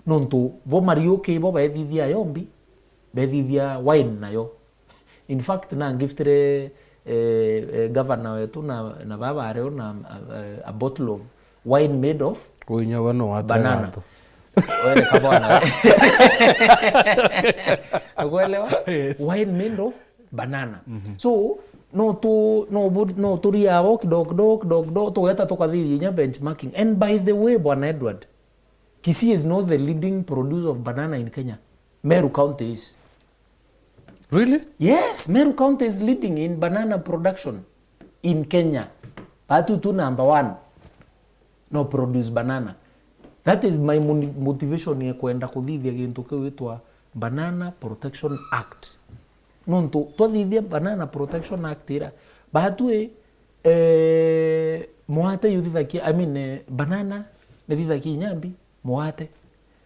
Nontu bo mariuki bo bethithia yombi, bethithia wine nayo. In fact, na ngiftire, eh, eh, governor wetu na, na baba areo na, eh, a bottle of wine made of Uinya we no wate banana. Gato. Wele kabona. Akuelewa? Yes. Wine made of banana. Mhm. So, no tu, no bu-, no turia abo kidogo kidogo, kidogo kidogo, tugeta tukathithia inya benchmarking. And by the way, Bwana Edward, Kisii is not the leading producer of banana in Kenya. Meru County is. Really? Yes, Meru County is leading in banana production in Kenya. Batu tu number one. No produce banana. That is my moni-, motivation ya kwenda kuthithia gintu kiu gitwa Banana Protection Act. Nontu twathithia Banana Protection Act ira, batwi, eh, mwate yuthithakia, I mean, eh, banana nithithakia inyambi, mwate.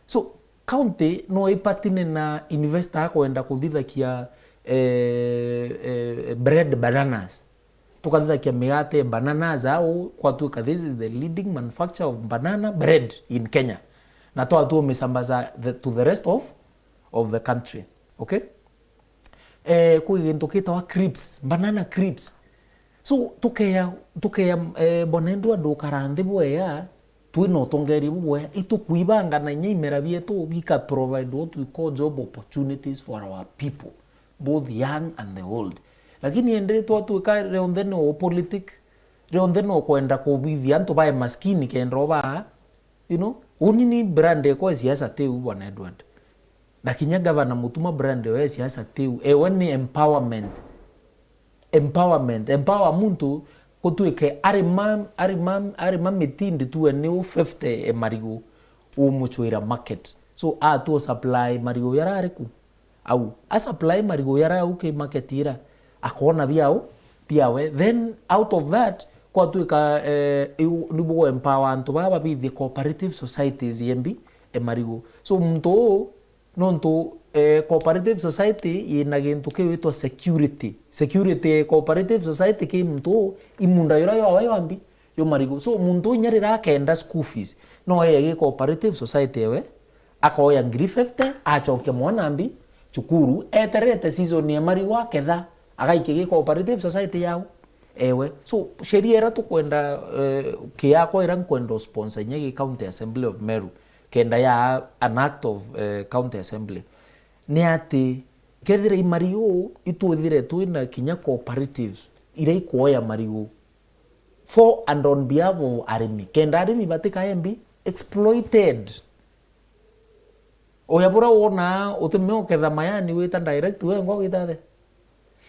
So, county no ipatine na investor akwenda kuthithakia, eh, eh, bread bananas. Tukathithakia migate, bananas au, kwatuika this is the leading manufacturer of banana bread in Kenya. Na twatua umisambaza the, to the rest of, of the country. Okay? Eh, kwi gintu gitawa crisps, banana crisps. So, tukeya, tukeya, eh, Bwana Edward ukara nthi bwea, twina utongeria bubwea, itukwibanga na inya imera bietu bika provide what we call job opportunities for our people, both young and the old. Lakini indi twatuika rionthe no politic, rionthe no kwenda kubithia antu bae maskini kenda obaa, you know, uni ni brand ekwa siasa tiu, Bwana Edward. Na kinya gavana Mutuma brand yo ya siasa tiu, ewe ni empowerment. Empowerment. Empower muntu gutwike arima, arima, arima mitindi tuwe ni u fifty e marigu, umuchwira market. So, atu supply marigu yara ariku? Au, a supply marigu yara au ki market ira, akona biao, biawe. Then, out of that, kwatwika, eh, iu, nibugo empower antu baba bithie cooperative societies yembi e marigu. So, muntu uu, nontu, eh, cooperative society yina gintu kiwitwa security. Security ya cooperative society ki muntu uu, imunda yura yowe yombi, yo marigu. So, muntu uu inya rira akenda school fees, no eye gi cooperative society ewe, akoya ngiri fifty, acokia mwana mbi cukuru, eterete season ya marigu aketha, agaikia gi cooperative society yao ewe. So, sheria ira tukwenda, eh, kiakwa ira nkwenda usponsor inya gi County Assembly of Meru, kenda ya an act of, eh, County Assembly, ni ati kethira i marigu itwithire twina kinya cooperatives ira ikwoya marigu for and on behalf of arimi, kenda arimi batikae mbi exploited. Uya bura wona utimea uketha mayani wita direct, we ngo wita the?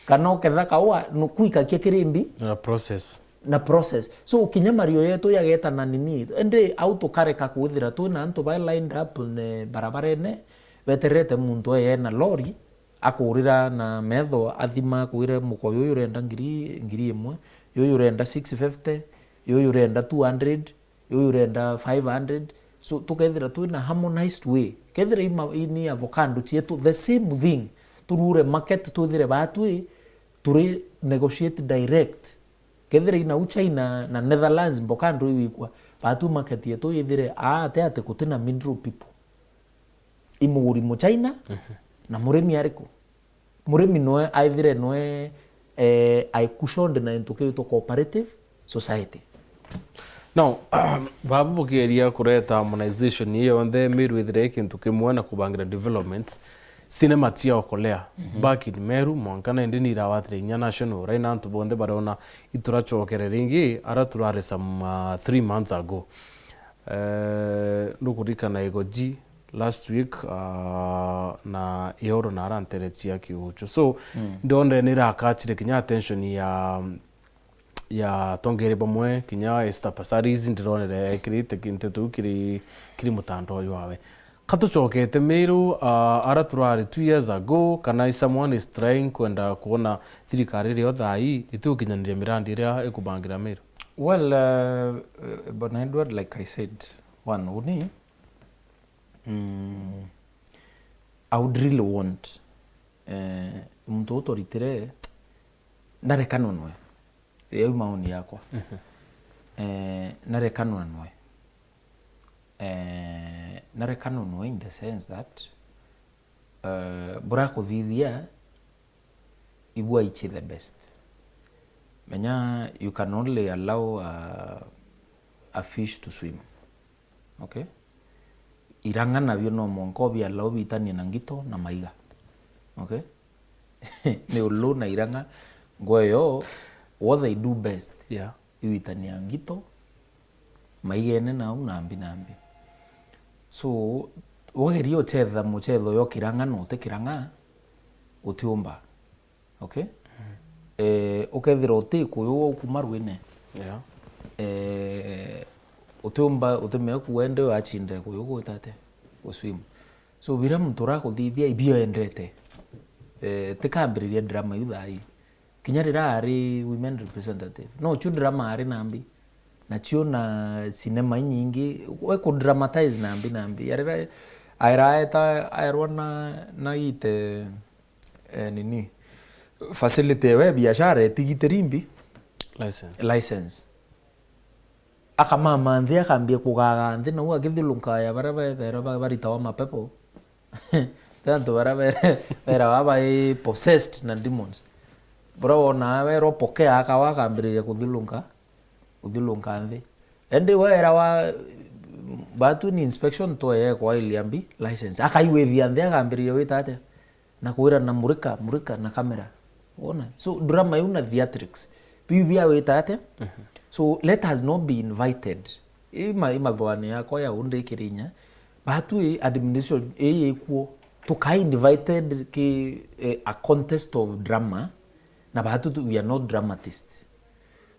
Kana uketha kaua, nukwikakia kiri mbi? Na process. Na process. So, kinya mario yetu yageta na nini, indi au tukareka kwithira twina antu ba lined up ne barabarene, beterete muntu eye na lori, akurira na metho, athima, akwira mukoyo uyu urenda ngiri, ngiri imwe, yuyu urenda six fifty, yuyu urenda two hundred, yuyu urenda five hundred. So, tukethira twina harmonized way. Kethira ima-, ini avocado cietu, the same thing. Turure market, twithire batwi, turi negotiate direct. Kethira inau China na Netherlands, mbokando iwikwa, batwi market yetu yithire, aa, ate ati gutina middle people. I muguri Muchina, mhm, na murimi ariku? Murimi noe aithire noe, eh, ai cushioned na into kiu to cooperative society. Now, baba bukigeria kureta harmonization iyo yonthe, Meru ithire kintu kimwe na kubangira development, cinema cia okolea. Mhm. Back in Meru, mwanka na indi ni irawatire inya national, right? Na antu bonthe barona ituracokere ringi, ara turari some, uh, three months ago. Eh, ndukuririkana Igoji last week, ah, na Ihoro na aranteretia kiuchu. So, mm, ndonere ni irakachire kinya attention ya, ya atongeri bamwe, kinya Esther Passaris ndironere ekirite ki-, nteto iu kiri, kiri mutandao jwawe. Katucokete Meru, ah, ara turari two years ago, kana if someone is trying kwenda kuona thirikari irio thaa ii, itiukinyaniria mirandi iria ikubangira Meru? Well, uh, uh, Bwana Edward, like I said, one, uni, mm, I would really want, eh, muntu uturitire, ndarekanwa nwe. Yau maoni yakwa. Mhm. Eh, ndarekanwa nwe. Eh, ndarekanwa nwe in the sense that, eh, burakuthithia, ibua ichi the best. Menya, you can only allow a, a fish to swim. Okay? Irang'a nabio no mwanka ubi allow bitanie na ngito na maiga. Okay? Ni ulu na irang'a, ngweyo, what they do best. Yeah. Iwitania ngito, maigene nau nambi nambi. So, wageria uchetha muchetho yo kirang'a na uti kirang'a, utiumba. Okay? Mm. Eh, ukethira uti kuyu wa ukuma rwine. Yeah. Eh, utiumba, utimea kuwa ende achinde kuyu gwita atia? Guswim. So, bira muntu urakuthithia, ibio endete. Eh, tikambiriria drama iu thaa ii. Kinya riria ari women representative, no cio drama ari nambi, na cio na cinema inyingi, we ku dramatize nambi nambi. Arira aira aeta aerwa na, na ite, eh, nini, facility ewe biashara etigitiri mbi? License. License. Akamama nthi, akambia kugaga nthi, nau akithilunka ya baria bethairwa ba-, baritawa mapepo. Ti antu baria be-, berawa bai possessed na demons. Buria wonaa werwa pokea, akawa akambiriria kuthilunka, kuthilunka nthi. Indi we erawa, batwi ni inspection tu eye kwa iliambi license. Akaigwithia nthi, akambiriria wita atia? Na kwira na murika, murika na kamera. Wona? So, drama iu na theatrics, biu biawita atia? Mhm. So, let us not be invited. Ima, imathoane yakwa ya undi ikiri inya. Batwi administration ii ikuo. tuka invited ki, eh, a contest of drama, na baatu tu, we are not dramatists.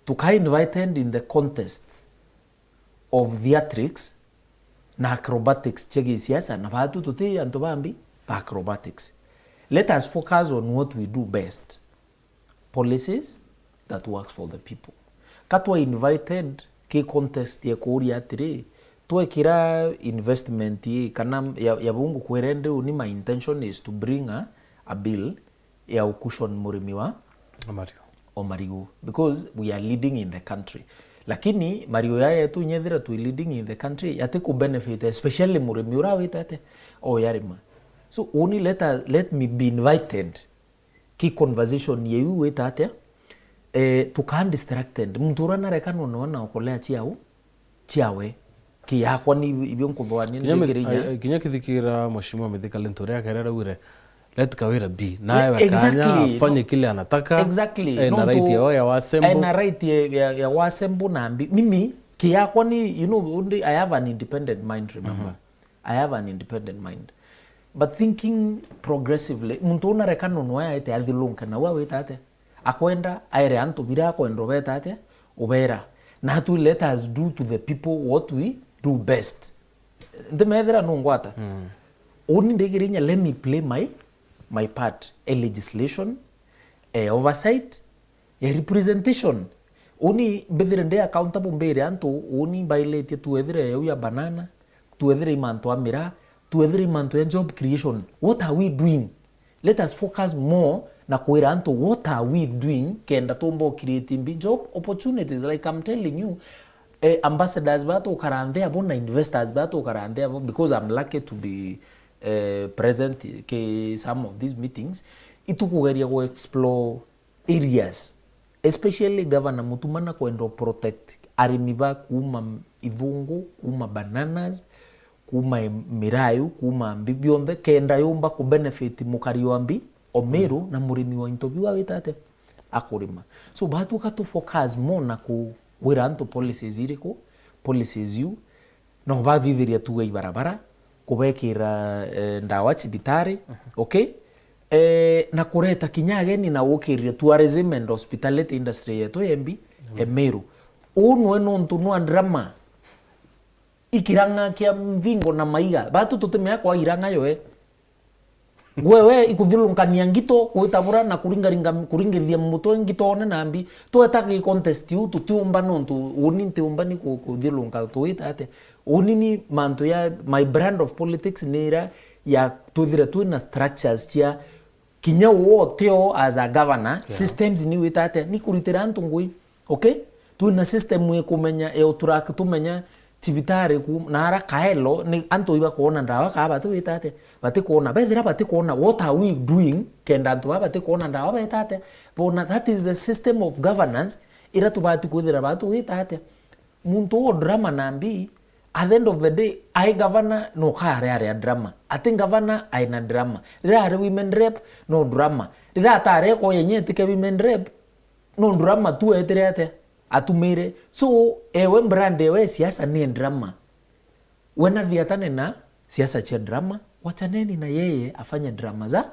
Tuka invited in the contest of theatrics na acrobatics cia gisiasa, na baatu tuti antu bambi ba acrobatics. Let us focus on what we do best. Policies that works for the people. Ka twa invited ki contest ya kuuria atiri, twekira investment ii kana ya, ya bungu kwira ndi uni, my intention is to bring a, a bill ya ukushon murimi wa Amarigo. O marigu, because we are leading in the country. Lakini marigu ya yetu nyethira twi leading in the country, yati ku benefit, especially murimi ura wita atia o yarima. So uni let, us, let me be invited ki conversation yeu wita atia, eh, tukaa distracted. Muntu ura narekanwa no na okolea ciao, ciawe. Ki yakwa ni ibio nkuthwania. Kinya mi-, ndikirinya. Ai, ai, kinya kithikira Mheshimiwa Mithika Linturi akera augire, "Let Kawira be." Nawe kanya, exactly, afanye kile anataka. Exactly. Ena right ya, ya wasembo. Ena right ya, ya, ya wasembo na mbi. Mimi, ki yakwa ni, you know, only I have an independent mind, remember. I have an independent mind. But thinking progressively, muntu una reka nono aete athilunke, na ua wita ate? Akwenda aere antu bira akwenda ubeta ate? Ubera. Na tu let us do to the people what we do best. Ntimethira nungwata. Uni ndikirinya, let me play my, my part. A legislation, a oversight, ya representation. Uni mbithire ndi accountable mbire antu, uni mbailetie tuethire yau ya banana, tuethire imantu a miraa, tuethire imantu ya job creation. What are we doing? Let us focus more na kwira antu what are we doing kenda tumba create mbi job opportunities. Like I'm telling you, eh, ambassadors ba tukara nthi abo na investors ba tukara nthi abo, because I'm lucky to be, eh, present ki some of these meetings, itukugeria ku explore areas, especially Governor Mutuma na kwenda protect arimi ba kuuma ithungu, kuuma bananas, kuuma em-, mirayu, kuuma mbi bionthe, kenda yumba ku benefit mukari wa mbi o Meru na murimi wa into biu awita atia akurima. So batuka tu focus more na ku-, kwira antu policies iriku, policies iu, no bathithiria tuga ibarabara, kubekira, eh, ndawa cibitari, okay? Eh, na kureta kinya ageni na gukiriria tourism and hospitality industry yetu yembi, e Meru. Uu nwe nontu nwa drama. Ikirang'a kia mvingo na maiga. Batu tutimea kwa irang'a yoe. Gwe we ikuthilungania ngito, kwitabura na kuringaringa, kuringithia mutwe ngito one na mbi. Tweta gi contest iu, tutiumba nontu uni ntiumba ni ku-, kuthilunga tuwita atia. Uni ni mantu ya, my brand of politics ni ira ya twithire twina structures cia kinya uu utio as a governor, systems ni wita atia, ni kuritira antu ngui. Okay? Twina system ikumenya, ya utrack tumenya cibitari ku, na ara kaelo, ni antu ibakwona ndawa kaa batiwita atia? Batikwona. Bethira batikwona, what are we doing kenda antu baa batikwona ndawa beta atia? Bona, that is the system of governance ira tubati kwithira baa tuwita atia? Muntu uu drama na mbi, at the end of the day, ai gavana no kare aria drama. Ati gavana aina drama. Rira ari women rep, no drama. Rira atare ko yenye etike women rep, no drama tu etire atia? Atumire. So, ewe brand ewe siasa ni drama. We na thiatane na siasa cia drama, wachaneni na yeye afanye drama za,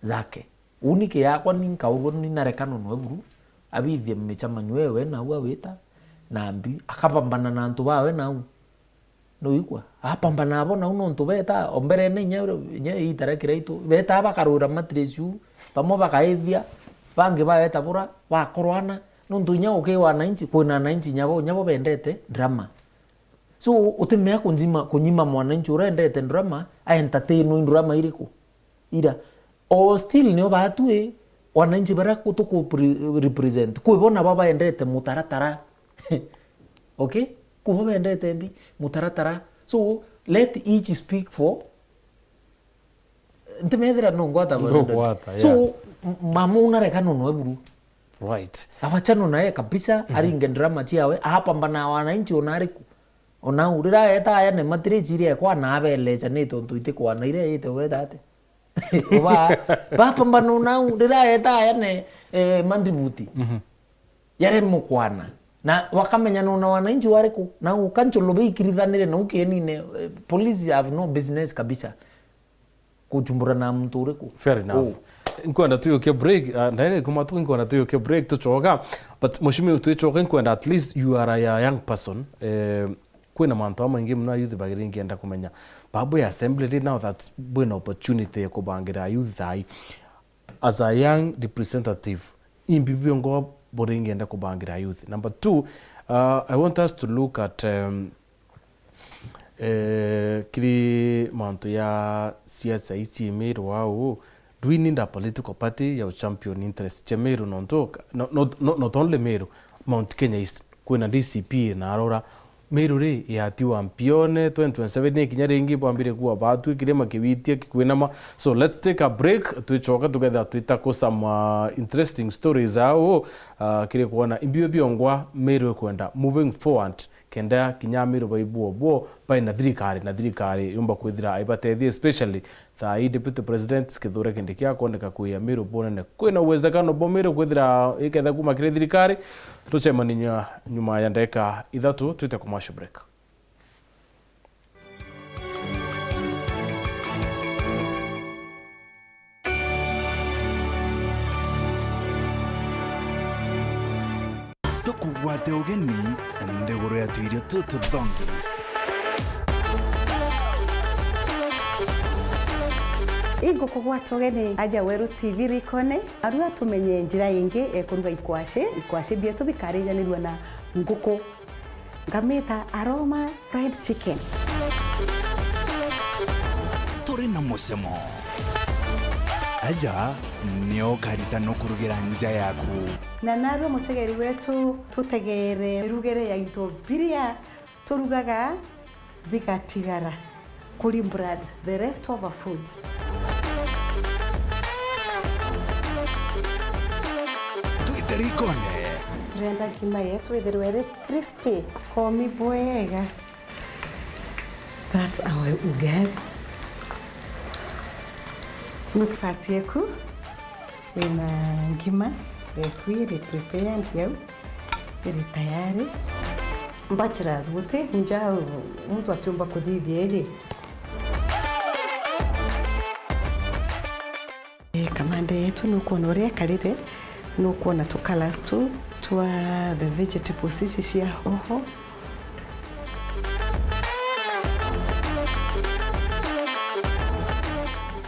zake. Uni ki yakwa ni nkaurwa ni narekano nwe buru, abithie michamanio ewe nau awita, na mbi, akapambana na antu bawe nau. Nuigua? Apambana abo nau nontu beta, o mberene inya, inya itara kiraitu, beta bakarwira mattress u, bamwe bakaithia, bangi baeta bura, bakorwana, nontu inya uki wananchi, kwina wananchi nyabo, nyabo bendete drama. So, utimea kunjima, kunyima mwananchi uria endete drama, a entertainwa i drama iriku? Ira. O still nio baatui, wananchi baria ku-, tuku pre-, represent. Kwi bo nabo baendete mutaratara. Okay? Kwi bo bendete mbi, mutaratara. So, let each speak for Ntimethira no ngwata bwana Ndoni. Ndugwata, yeah. So, m-, mama unareka nono eburu. Right. Awachano naye kabisa, aringe drama ciawe, apambana na wananchi ona ariku. Ona u, rira eta aya ne matiri chiri ekwa na abelecha ni tontu itikwana ire ite weta ate. Uba, bapambana ona u, rira eta aya ne, eh, mandibuti. Yare mukwana. Na wakamenya nona wananchi wariku. Na u kancholo beikirithanire na ukienine, eh, police have no business kabisa. kuchumbura na muntu uriku? Fair enough. Oh. Nkwenda tuyoke break, uh, ndagika ikumi tu nkwenda tuyoke break, tucoka. But Mheshimiwa, tuicoka, nkwenda at least you are a young person. Eh, kwina mantu amaingi muno a youth bagiri ngienda kumenya. Babu ya assembly ri now that bwina opportunity ya kubangira youth thai. As a young representative, imbi biongo buri ngienda kubangira youth. Number two, uh, I want us to look at, um, Eh, kiri mantu ya siasa ici Meru au, do we need a political party ya champion interest cia Meru? Nontu, no, not, not, not only Meru, Mount Kenya East, kwina D C P na arora Meru ri yatiwa mpione twenty twenty-seven ikinya ringi bwambire kuwa batu kirima kiwitia kikwinama. So let's take a break, twicoka tukethira twita ku some, uh, interesting stories au, uh, kiri kuona imbio biongwa Meru ikwenda moving forward. Kenda kinya Amiru baibua bo bai na thirikari, na thirikari yumba kwithira aibatethia, especially thaa ii Deputy President Kithure Kindiki akwoneka kwi Amiru bunene. Kwina uwezekano bwa Amiru kwithira iketha kuma kiri thirikari? Tucemanie nyuma ya ndagika ithatu twite commercial break. Tukugwate ugeni nthiguru ya tuirio tututhongi. Ingukugwata ugeni aja Weru T V rikone, arua tumenye njira ingi ekuruga ikwashi. Ikwashi bietu bikarijanirua na nguku. Ngamita aroma fried chicken. Turi na mucemo. Aja nio ukarita nukurugira nja yaku. Na narua mutegeri wetu, tutegere mirugire ya into biria turugaga bigatigara. Kuri Brad, the leftover foods. Twite rikone. Turenda ngima yetu ithirwe iri crispy, komi bwega. That's our ugali. Breakfast yeku. Wina ngima eku iri prepared yau, iri tayari. Bachelors, guti nja muntu atiumba kuthithia iri. Eh, kamande yetu nukwona uria ikarire, nukwona tu colors tu twa the vegetables ici cia hoho.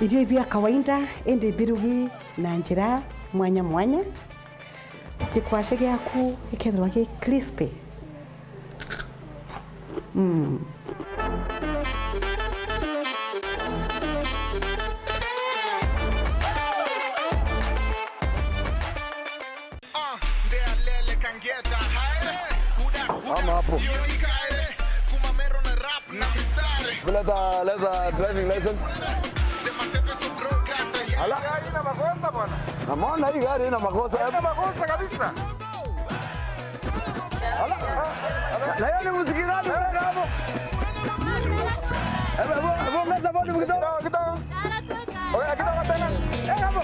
Irio ibia kawaida, indi birugi na njira mwanya mwanya. Gikwashe giaku gikethirwa gi crispy. Mm. Ama hapo. Leta, leta driving license. Ala. Gari ina makosa bwana. Namuona hii gari ina makosa. Ina makosa kabisa. Ala. Na yeye ni muziki gani? Weka hapo. Hebu, hebu, hebu ongeza volume kidogo. Kidogo, kidogo. Oya, kidogo tena. Weka hapo.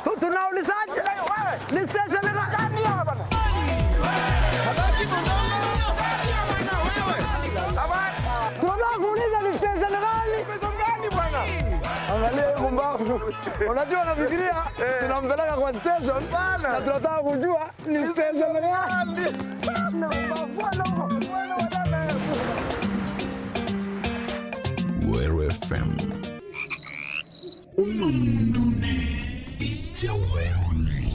Tu-, tunaulizaje? Ni station gani? Tunataka kuuliza ni station gani? Angalia huyu mbavu. Unajua, nafikiria tunampeleka kwa station na tunataka kujua ni station gani. Weru F M. Uma mundune ija werune.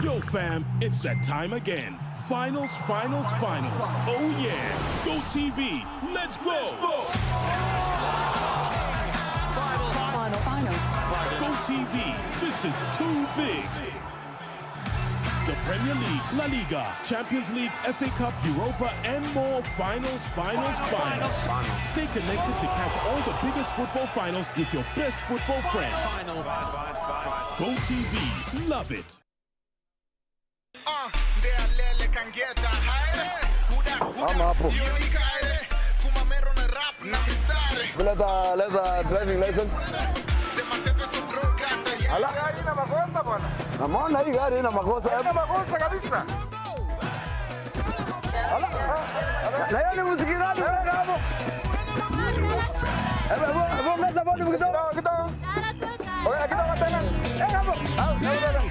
Yo, fam, it's that time again. Finals, finals, finals. Oh, yeah. Go T V, let's go! Go T V, this is too big. The Premier League, La Liga, Champions League, F A Cup, Europa, and more. Finals, finals, finals. Stay connected to catch all the biggest football finals with your best football friend. Go T V, love it. Ama hapo. Leta, leta driving license. Ala. Namwona hii gari ina makosa. Haina makosa kabisa. Ala. Na hiyo ni muziki gani unaweka hapo? Hebu, hebu, hebu ongeza volume kidogo, kidogo. Oya, kidogo tena. Eh, hapo. Au, au, au, au.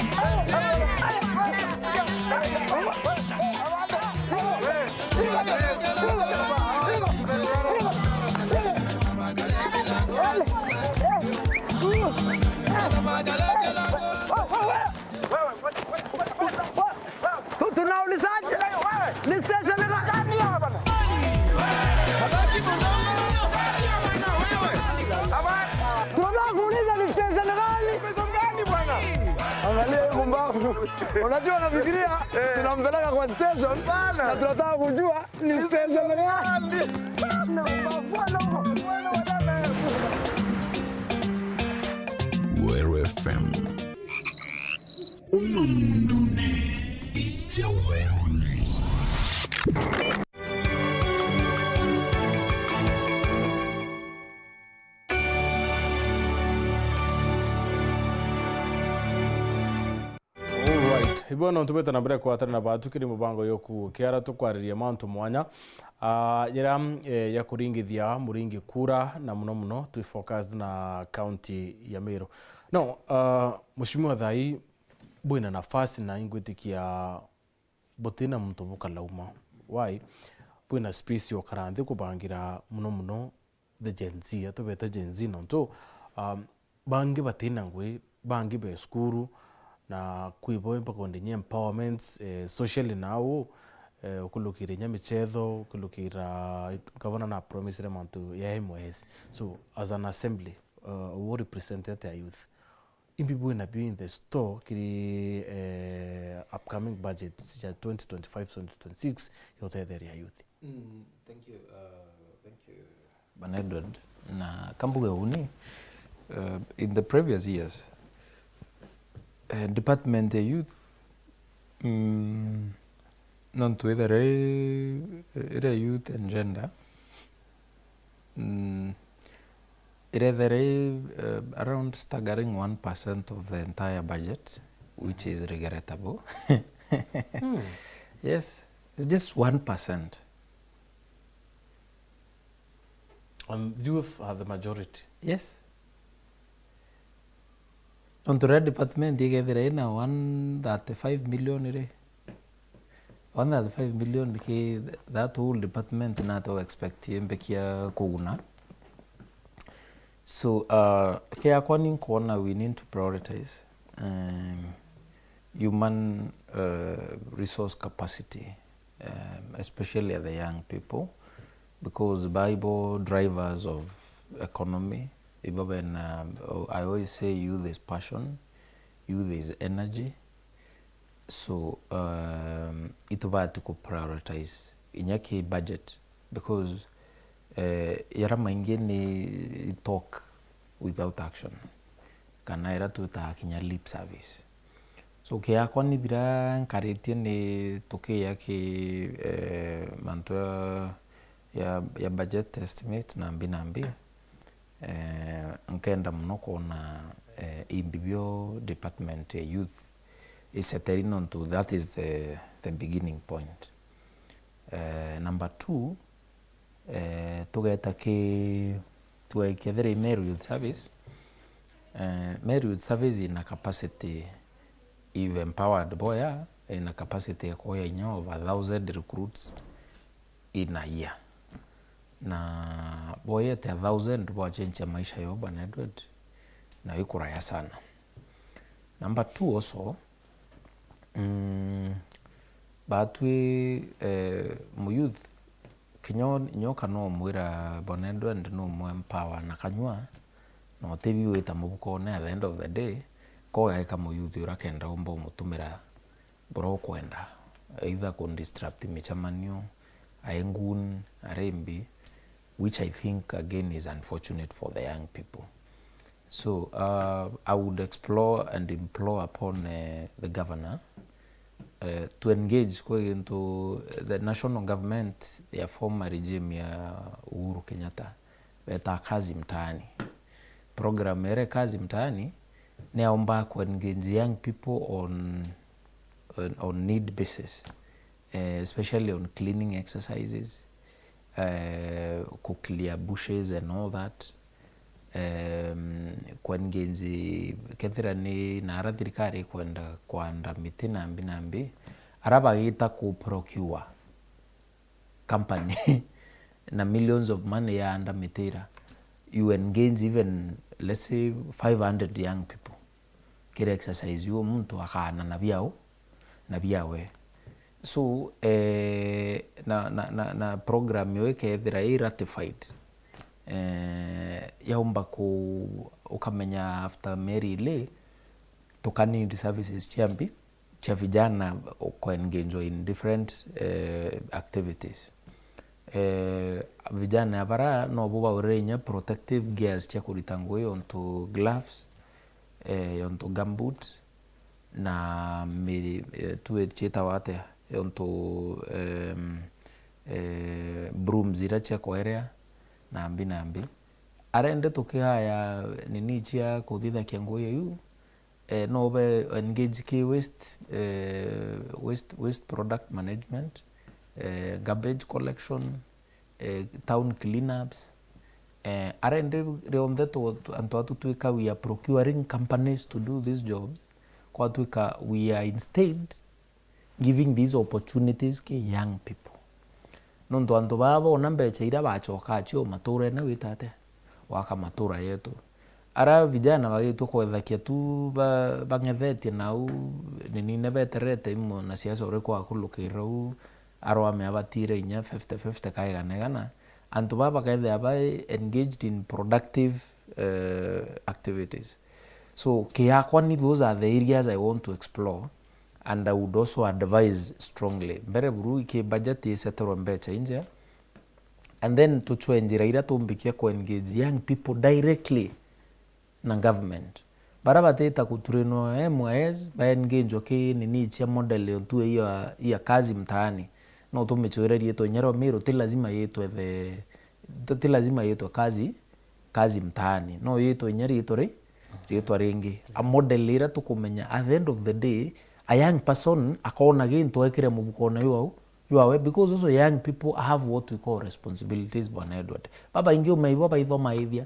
Tu-, tunaulizaje? Ni station gani? Tunataka kuuliza ni station gani? Angalia hii pumbavu. Unajua, nafikiria tunampeleka kwa station na tunataka kujua ni station gani. Weru F M. Uma mundune, ija werune. Alright. Ibo nontu bwita na mbere kwatana na batu kiri mubango yoku kiara tukwariria mantu mwanya. Ah, jira, eh, ya kuringithia muringi kura na muno muno twi focused na county ya Meru. No, ah, Mheshimiwa Thai, bwina nafasi na ingwitikia butina muntu bukalauma. Why? Bwina space ya ukara nthi kubangira muno muno the Gen Z, atubeta Gen Z nontu, um, bangi batina ngui, bangi be cukuru, na kwi bo mpaka onde inya empowerments, eh, socially nau, eh, ukulukira inya michetho, ukulukira gavana na promisire mantu ya M Y S. So, as an assembly, uh, we represent atia youth? Imbi bwina bio in the store kiri, eh, upcoming budget ya twenty twenty-five, twenty twenty-six ya utetheria youth? Mm, thank you, uh, thank you, Bwana Edward. Na kambuge uni, uh, in the previous years, uh, department ya youth, mm, nontu ithera i-, ira youth and gender, mm, irethera i, uh, around staggering one percent of the entire budget, which is regrettable. Hmm. Yes, it's just one percent. And youth are the majority. Yes. Nontu ria department igethira ina one thirty-five million ri, one thirty-five million ki that whole department na to expect imbe kia kuguna. So, uh, kiakwa ni nkwona we need to prioritize, um, human, uh, resource capacity, um, especially at the young people, because ba ibo drivers of economy, ibo bena, I always say youth is passion, youth is energy. So, um, itubati ku prioritize inya ki budget, because, eh, yara maingi ni talk without action, kana ira twitaga kinya lip service. So, kiakwa ni bira nkaritie ni tukiya ki, eh, mantu ya, ya, ya budget estimate na mbi na mbi. Eh, nkenda muno kwona, eh, imbi bio department ya youth iseteri, nontu that is the, the beginning point. Eh, number two, eh, tugeta ki, tuge kethira i Meru Youth Service, eh, Meru Youth Service ina capacity, if empowered boya, ina capacity ya kuoya inya over a thousand recruits in a year. Na boyete a thousand bwachenjia maisha yao, Bwana Edward, na ikuraya sana. Number two also, mm, batwi, eh, muyouth, kinyo, nyoka no mwira, Bwana Edward, no mwe empower na kanywa, na utibi wita mubukone at the end of the day, ko gaika muyouth ura kenda umba umutumira buria ukwenda, either ku disrupt micemanio, ai ngun, ari mbi, which I think again is unfortunate for the young people. So uh, I would explore and implore upon uh, the governor uh, to engage kwi gintu the national government ya former regime ya Uhuru Kenyatta betaa Kazi Mtaani. Program ere Kazi Mtaani niaumba ku engage young people on, on, on need basis, eh, especially on cleaning exercises, eh, ku clear bushes and all that. Em, ku engage kethira ni nara thirikari ikwenda kwanda miti nambi nambi, ara bagita ku procure company na millions of money yaanda miti ira, you engage even, let's say, five hundred young people. Kira exercise iu muntu akaana na biao na biawe. So eh, na, na, na, na program iyo ikethira i ratified, eh, yaumba ku ukamenya after mieri ili tuka need services cia mbi cia vijana ku engage in different eh, activities. Eh, vijana bara nobo baurire inya protective gears cia kurita ngui, ontu gloves, eh, ontu gumboot, na mi, eh, tu ciitawa atia, ontu em, eh, brooms ira cia kwerea, nambi nambi. Arende tukihaya nini cia kuthithakia ngui iu, eh, no be engage ki waste, eh, waste, waste product management, eh, garbage collection, eh, town cleanups, eh, arende rionthe tu, tu, antu atu twika we are procuring companies to do these jobs, kwatwika we are instead giving these opportunities ki young people. Nontu antu baa boona mbecha iria bachokaa cio maturene wita atia? Waka matura yetu. Ara vijana bagitwe kwethakia tu ba, bang'ethetie nau, nini ne betererete i mwanasiasa uriku akulukira u, arwame abatire inya fifty fifty ka igana igana, antu baa bakethira ba engaged in productive eh, activities. So kiakwa ni those are the areas I want to explore, and I would also advise strongly. Mbere buru iki budget iseterwe mbecha injea, and then tuchwe njira iria tumbikia ku engage young people directly na government. Bara batita kutrainwa M Y S, ba engage ki nini cia model yontu ya, ya Kazi Mtaani. No tumichwire riitwa inya rwa Meru, ti lazima yitwe the, ti, ti lazima yitwe Kazi, Kazi Mtaani. No yitwe inya riitwa ri, riitwa ringi. A model ira tukumenya, at the end of the day, a young person akona gintu ekire mubukone jwau, jwawe, because also young people have what we call responsibilities, Bwana Edward. Babaingi umeibo baithomaithia.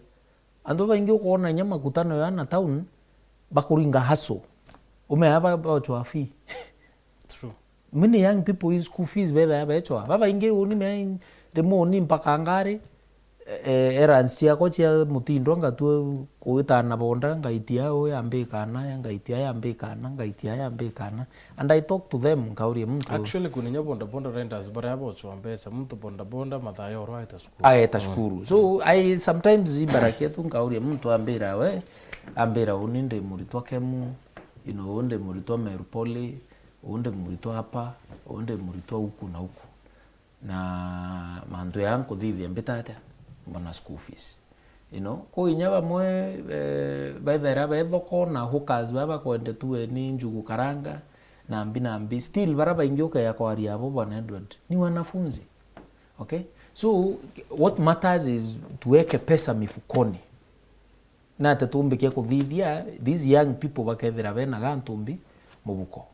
Antu baingi ukoona inya makutano ya na town, bakuringa hustle. Umea ba, bachwa fee. True. Many young people in school fees betha ya bechwa. Babaingi uni me rimwe uni mpaka ngari, eh, errands ciakwa cia mutindo ngatua kuita na bonda, ngaitia au yambikana, ya ngaitia yambikana, ngaitia yambikana. And I talk to them, nkauria muntu. Actually, kuna inya boda boda riders baria bochwa mbecha, muntu boda boda mathaa ya oro aeta cukuru. Aeta cukuru. So, I sometimes ibarakia tu nkauria muntu ambira we, ambira uni ndi muritwa Kemu, you know, uu ndi muritwa Meru Poly, uu ndi muritwa hapa, uu ndi muritwa huku na huku. Na mantu ya nkuthithia mbita atia? Mbona school fees. You know, kwi inya bamwe, eh, bethaira be thoko na hawkers baa bakwende tu eni njugu karanga, nambi nambi. Still, bara baingi ukeya kwaria abo, Bwana Edward, ni wanafunzi. Okay? So, what matters is tuweke pesa mifukoni. Na ati tumbikia kuthithia, these young people bakethira bena gantumbi mubuko.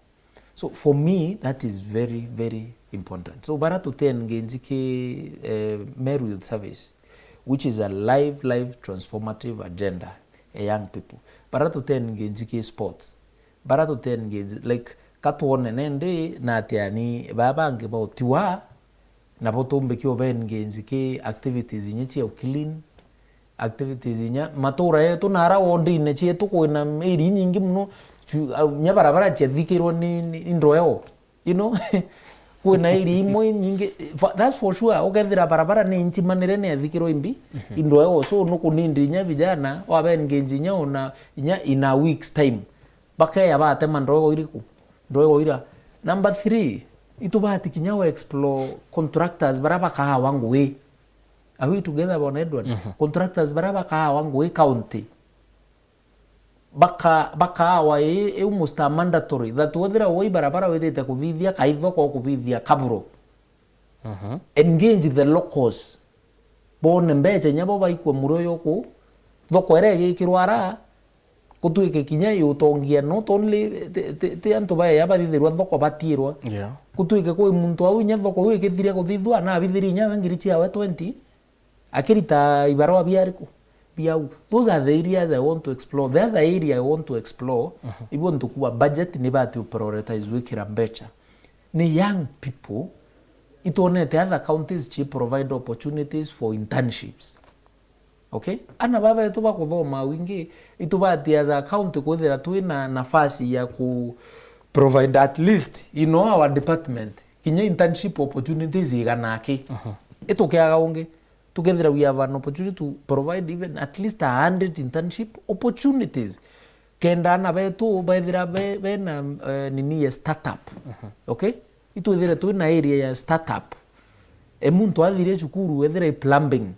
So for me, that is very, very important. So bara tuti engage ki, eh, Meru Youth Service, which is a live, live transformative agenda ya young people. Bara tuti engage ki sports. Bara tuti engage, like, katwone nendi na ati ani baa bangi bautiwa, nabo tumbikia uba engage ki activities inya cia u clean, activities inya matura yetu na ara wondine cietu kwina iri nyingi muno, cu-, au, nya barabara ciathikirwe ni, ni, ni ndoeo, you know? Kwina iri imwe nyingi, fa-, that's for sure, ukethira barabara ni nchimanire ni yathikirwe imbi, indoeo, so nukunindi inya vijana, waba engage inya ona, inya in a week's time, bakeya batema ndoeo iriku? Ndoeo ira, Number three, itubati kinya we explore contractors bara bakaawa ngugi. Are we together, Bwana Edward? Mhm. Contractors bara bakaawa ngugi county. Baka-, bakaawa i-, iu musta mandatory. That wethira wi barabara withite kuthithia, kai thoko ukuthithia kaburo. Mhm. Engage the locals. Bone mbecha inya bo baikua muro yuku. Thoko iria igikirwa ara, gutwike kinya iutongia, not only ti, ti, ti antu baeya bathithirwa thoko batiirwa. Yeah. Gutwike kwi muntu au inya thoko iu ikithire kuthithua, na abithirie inya we ngiri ciawe twenty, akirita ibarua biariku? Biau. Those are the areas I want to explore. The other area I want to explore, mhm, ibo ntukuwa budget ni bati prioritize wikira mbecha. Ni young people, itwonete other counties ci provide opportunities for internships. Okay? Ana babetu bakuthoma wingi, itubati as a county kwithira twina nafasi ya ku provide at least in all our department, kinya internship opportunities igana aki. Mhm. Itukiaga ungi, tukethira we have an opportunity to provide even at least a hundred internship opportunities. Kenda ana betu bethira be-, bena, eh, nini ya startup. Mhm. Okay? Itwithire twina area ya startup. E muntu athire cukuru, ethira i plumbing.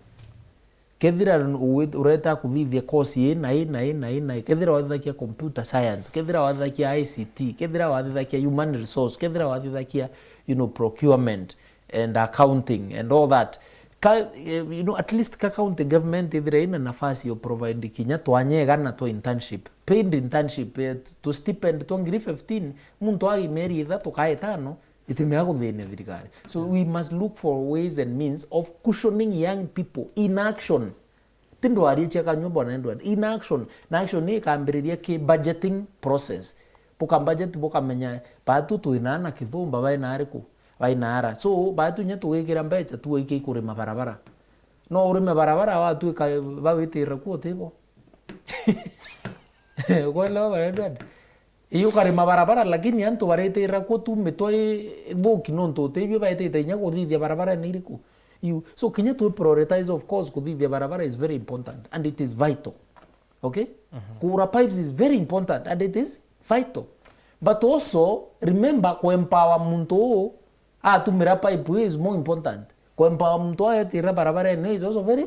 Kethira u-, ureta kuthithia course ii na ii na ii na ii na ii, kethira wathithagia computer science, kethira wathithagia I C T, kethira wathithagia human resource, kethira wathithagia, you know, procurement and accounting and all that. Ka, eh, you know, at least ka county government ithira ina nafasi yo provide kinya twanyegana twa internship, paid internship, eh, tu stipend twa ngiri fifteen, muntu agi mieri ithatu ka itano, itimea kuthinia thirikari. So we must look for ways and means of cushioning young people in action. Ti ndwari cia kanyua, Bwana Edward. In action. Na action ni ikambiriria ki budgeting process. Buka budget, bukamenya, batu twina na kithumba, baina ariku? Baina ara. So, batu nya tugikira mbecha, tu iki kurima barabara. No urime barabara, watuika bawitirira kuo tibo. Ukwelewa, Bwana Edward? Ii, ukarima barabara, lakini antu baretirira kuo tu mitwe i-, ithuki nontu utibio baetite inya kuthithia barabara ni iriku. Iu, so kinya tu prioritize, of course, kuthithia barabara is very important and it is vital. Okay? Mhm. Kugura pipes is very important and it is vital. But also, remember, ku empower muntu uu atumira pipe ii is more important. Ku empower muntu aetira barabara ene is also very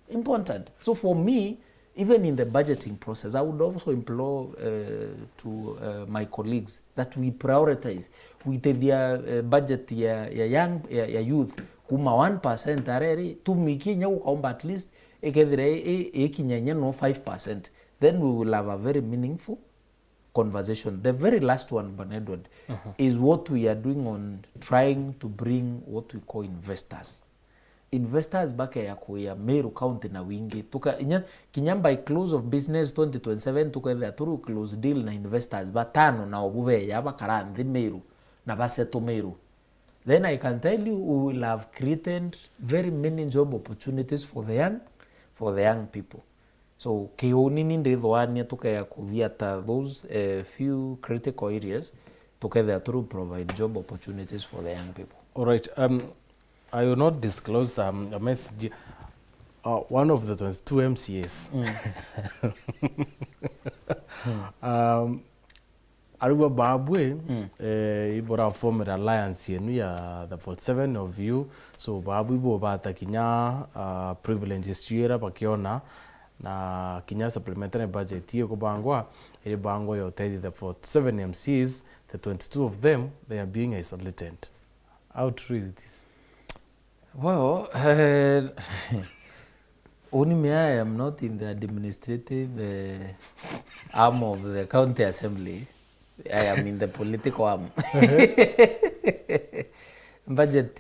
important. So for me, even in the budgeting process, I would also implore, uh, to, uh, my colleagues that we prioritize, witethia, uh, budget ya, ya young, ya, ya youth, kuma one percent areri, tumikie inya gukaumba at least, ikethira i, i, ikinya inya no five percent. Then we will have a very meaningful conversation. The very last one, Bwana Edward, mhm, is what we are doing on trying to bring what we call investors. Investors bakeya kuya Meru County na wingi. Tuka, inya, kinya by close of business twenty twenty-seven, tukethira turi close deal na investors batano, na obu beya bakara nthi Meru na basettle Meru. Then I can tell you, we will have created very many job opportunities for the young, for the young people. So, kiuni ni ndithwania tukea kuthiata those, eh, few critical areas, tukethira turi provide job opportunities for the young people. All right. Um, I will not disclose, um, a message. Uh, one of the twenty-two M C As. Mm. Um, arigwa babu, mm, eh, ibura form alliance yenu ya the forty-seven of you. So, babu ibubata kinya, uh, privileges ciira bakiona, na kinya supplementary budget ikubangwa, iri bangwa ya utethia the forty-seven M Cs, the twenty-two of them, they are being isolated. How true is this? Well, eh, uni me, I am not in the administrative, eh, arm of the county assembly. I am in the political arm. Budget,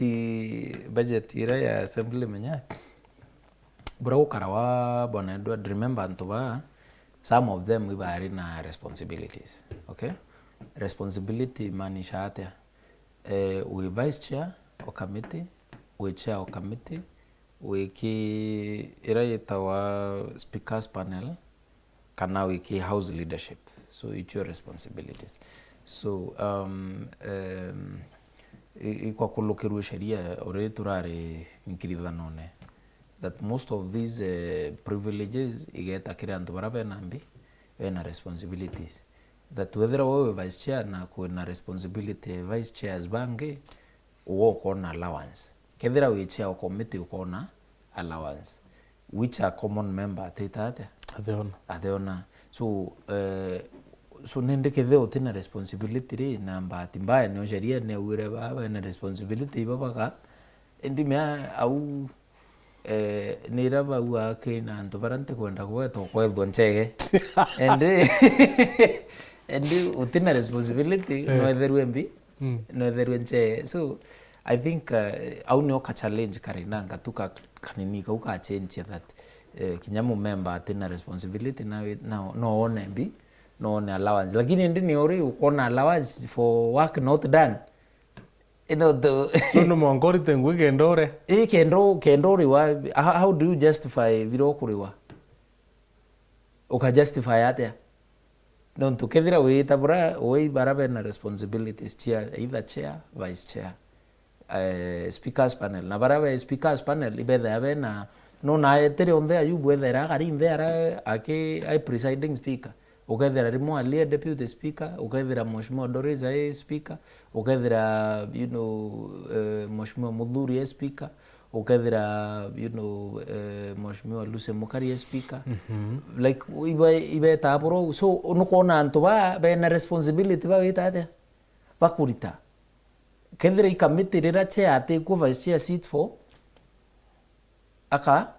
budget ira ya assembly menya. Bura gukara wa Bwana Edward, remember antu ba, some of them ibari na responsibilities. Okay? Responsibility imaanisha atia? Eh, wi vice chair o committee, wi chair o committee, wi ki, ira yitawa speakers panel, kana wi ki house leadership. So, it's your responsibilities. So, um, um, i-, ikwakulukirwe sheria uri turari nkirithanone, that most of these, eh, privileges igeta kiri antu bara bena mbi, bena responsibilities. that wethira wewe vice chair na kwina responsibility ya vice chairs bangi, uwe ukona allowance. Kethira wi chair o committee ukona allowance, which a common member atita atia? Ateona. Ateona. So, eh, so nindi kethira utina responsibility ri, na bahati mbaya ni ucaria ni augire baa bena responsibility ibo baka, indi mea au, eh, nira bau aki na antu bara ntikwenda gwetwa kwethwa nchege. Indi, indi utina responsibility, eh, no etherwe mbi, mm, no etherwe nchee. So, I think, uh, au nio ka challenge kari na ngatuka kanini kau ka change that, eh, kinya mumemba atina responsibility na, na, no one mbi, no one allowance. Lakini indi ni uri ukona allowance for work not done. Ino tu- So, no mwanka urite ngui kenda ure? Ii, kenda u-, kenda uriwa. How, how do you justify bira ukuriwa? Uka justify atia? Nontu kethira wita bura, wi bara bena responsibilities cia either chair, vice chair, eh, speakers panel. Na bara be speakers panel, ibethea bena, nona etiri onthe ayu bwethera akari nthe ara aki, ai presiding speaker. Ukethira rimwe alie deputy speaker, ukethira Mheshimiwa Doris ai speaker, ukethira, you know, eh, Mheshimiwa Muthuri ai speaker, ukethira, you know, eh, Mheshimiwa Lucy Mukari e speaker. Mhm. Like, ibe-, ibetaa buru. So, nukwona antu ba bena responsibility bawita atia? Bakurita. Kethira i committee rira chair atikuo, vice chair sit for, aka.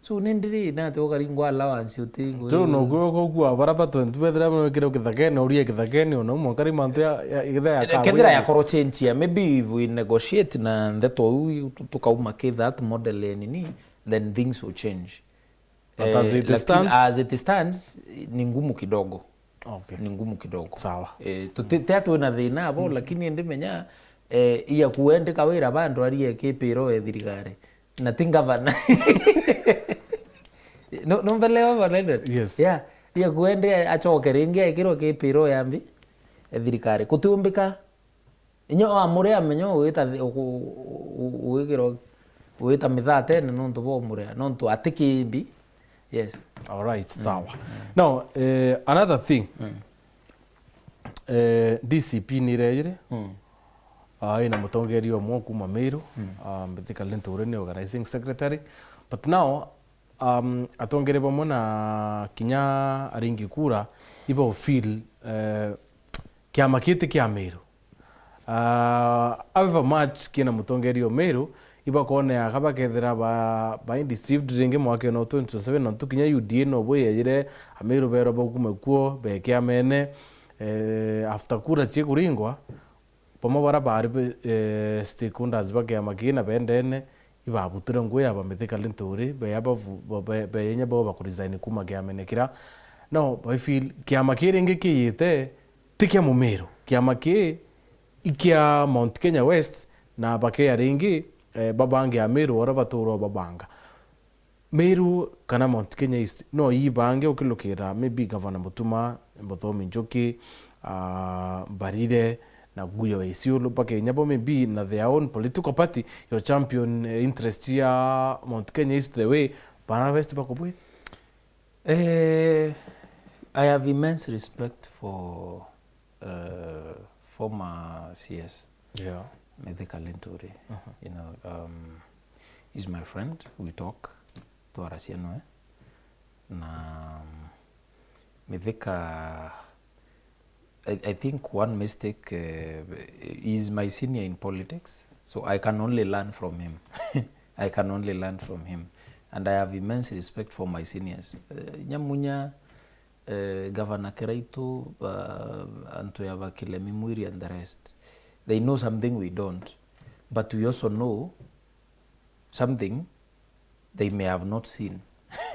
So, nindi ri, nati ukaringwa allowance uti ngui? So, no kwe gukua bara ba twenty bethira mwekire kithakene, urie kithakene, ona mwanka ri mantu ya, ya, kethira ya, kethira yakorwo change ya, maybe if we negotiate na ndeto u, tu-, tukauma ki that model ya nini, then things will change. But as, eh, it, lakini stands? As it stands, ni ngumu kidogo. Okay. Ni ngumu kidogo. Sawa. Eh, tuti-, tia twina thina abo, mm, lakini indi menya, eh, iya kuendeka wira bandu arie kipiro e thirikari. Na ti ngavana. No, no mbele wa Leonard? Yes. Yeah. Iya kuende acoke ringi ekirwo kipiro ya mbi, e thirikari. Kutiumbika. Inya o amure amenye ugwita thi-, ugu-, u-, ugwikirwa, ugwita mithatene nontu bwa umurea, nontu ati kimbi. Yes. All right, mm, sawa. Mm. Now, eh, another thing. Mm. Eh, D C P ni irejire. Mm. Ah, ina mutongeria umwe kuma Meru. Mm. Ah, Mbithikalinturi ni organizing secretary. But now, um, atongeria bamwe na kinya aringi kura, iba feel, eh, kiama kiti kia Meru. Ah, however much kina mutongeria o Meru, ibakoneaga bakethira ba, ba deceived ringi mwaka no twenty twenty-seven, nontu kinya U D A no bwiyejire, Ameru berwa baukume kuo, be kiamene, eh, after kura ciikuringwa, bamwe bara baari be-, eh, stakeholders ba kiama kii na bendene, ibabutire ngui ya ba Mithika Linturi, beya bavu-, ba-, be-, beya inya bao bakuresign kuma kiamene kira. No, I feel kiama kii ringi kiyite, ti kia Mumiru. Kiama kii i kia Mount Kenya West, na bakeya ringi, eh, babange Amiru uria baturwa babanga. Meru kana Mount Kenya East no ibange ukilukira maybe Governor Mutuma, Muthomi Njuki, ah, Mbarire, na Guyo wa Isiolo, bakenya bo maybe na their own political party, your champion, eh, interest ya Mount Kenya East the way bana West bakubwithia? Eh, I have immense respect for, uh, former C S, yeah, Mithika Linturi. Mhm. You know, um, he's my friend. We talk, twaracia noe. Na, um, Mithika, I, I think one mistake, uh, he's my senior in politics, so I can only learn from him. I can only learn from him. And I have immense respect for my seniors. Uh, Nyamunya, uh, Governor Kiraitu, uh, antu ya ba Kilemi Mwiri and the rest. They know something we don't. But we also know something they may have not seen.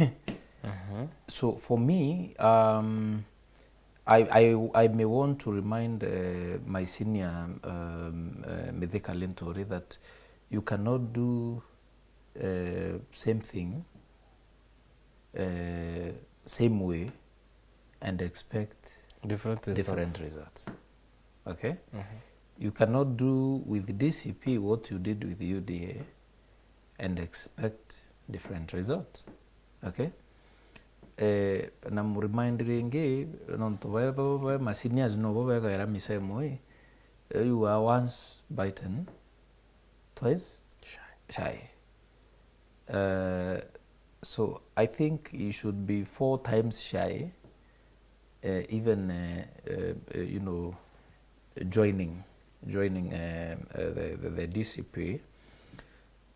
Mhm. So for me, um, I, I, I may want to remind, uh, my senior, um, uh, Mithika Linturi that you cannot do, uh, same thing, uh, same way and expect different results. Different results. Okay? Mhm. You cannot do with D C P what you did with U D A and expect different results. Okay? Eh, na muremind ringi, nontu be, be, be ma seniors nobo begaira misemo ii, eh, you are once bitten, twice shy. Eh, so I think you should be four times shy, eh, even, eh, eh, eh, you know, joining, joining, eh, eh, the, the, the D C P,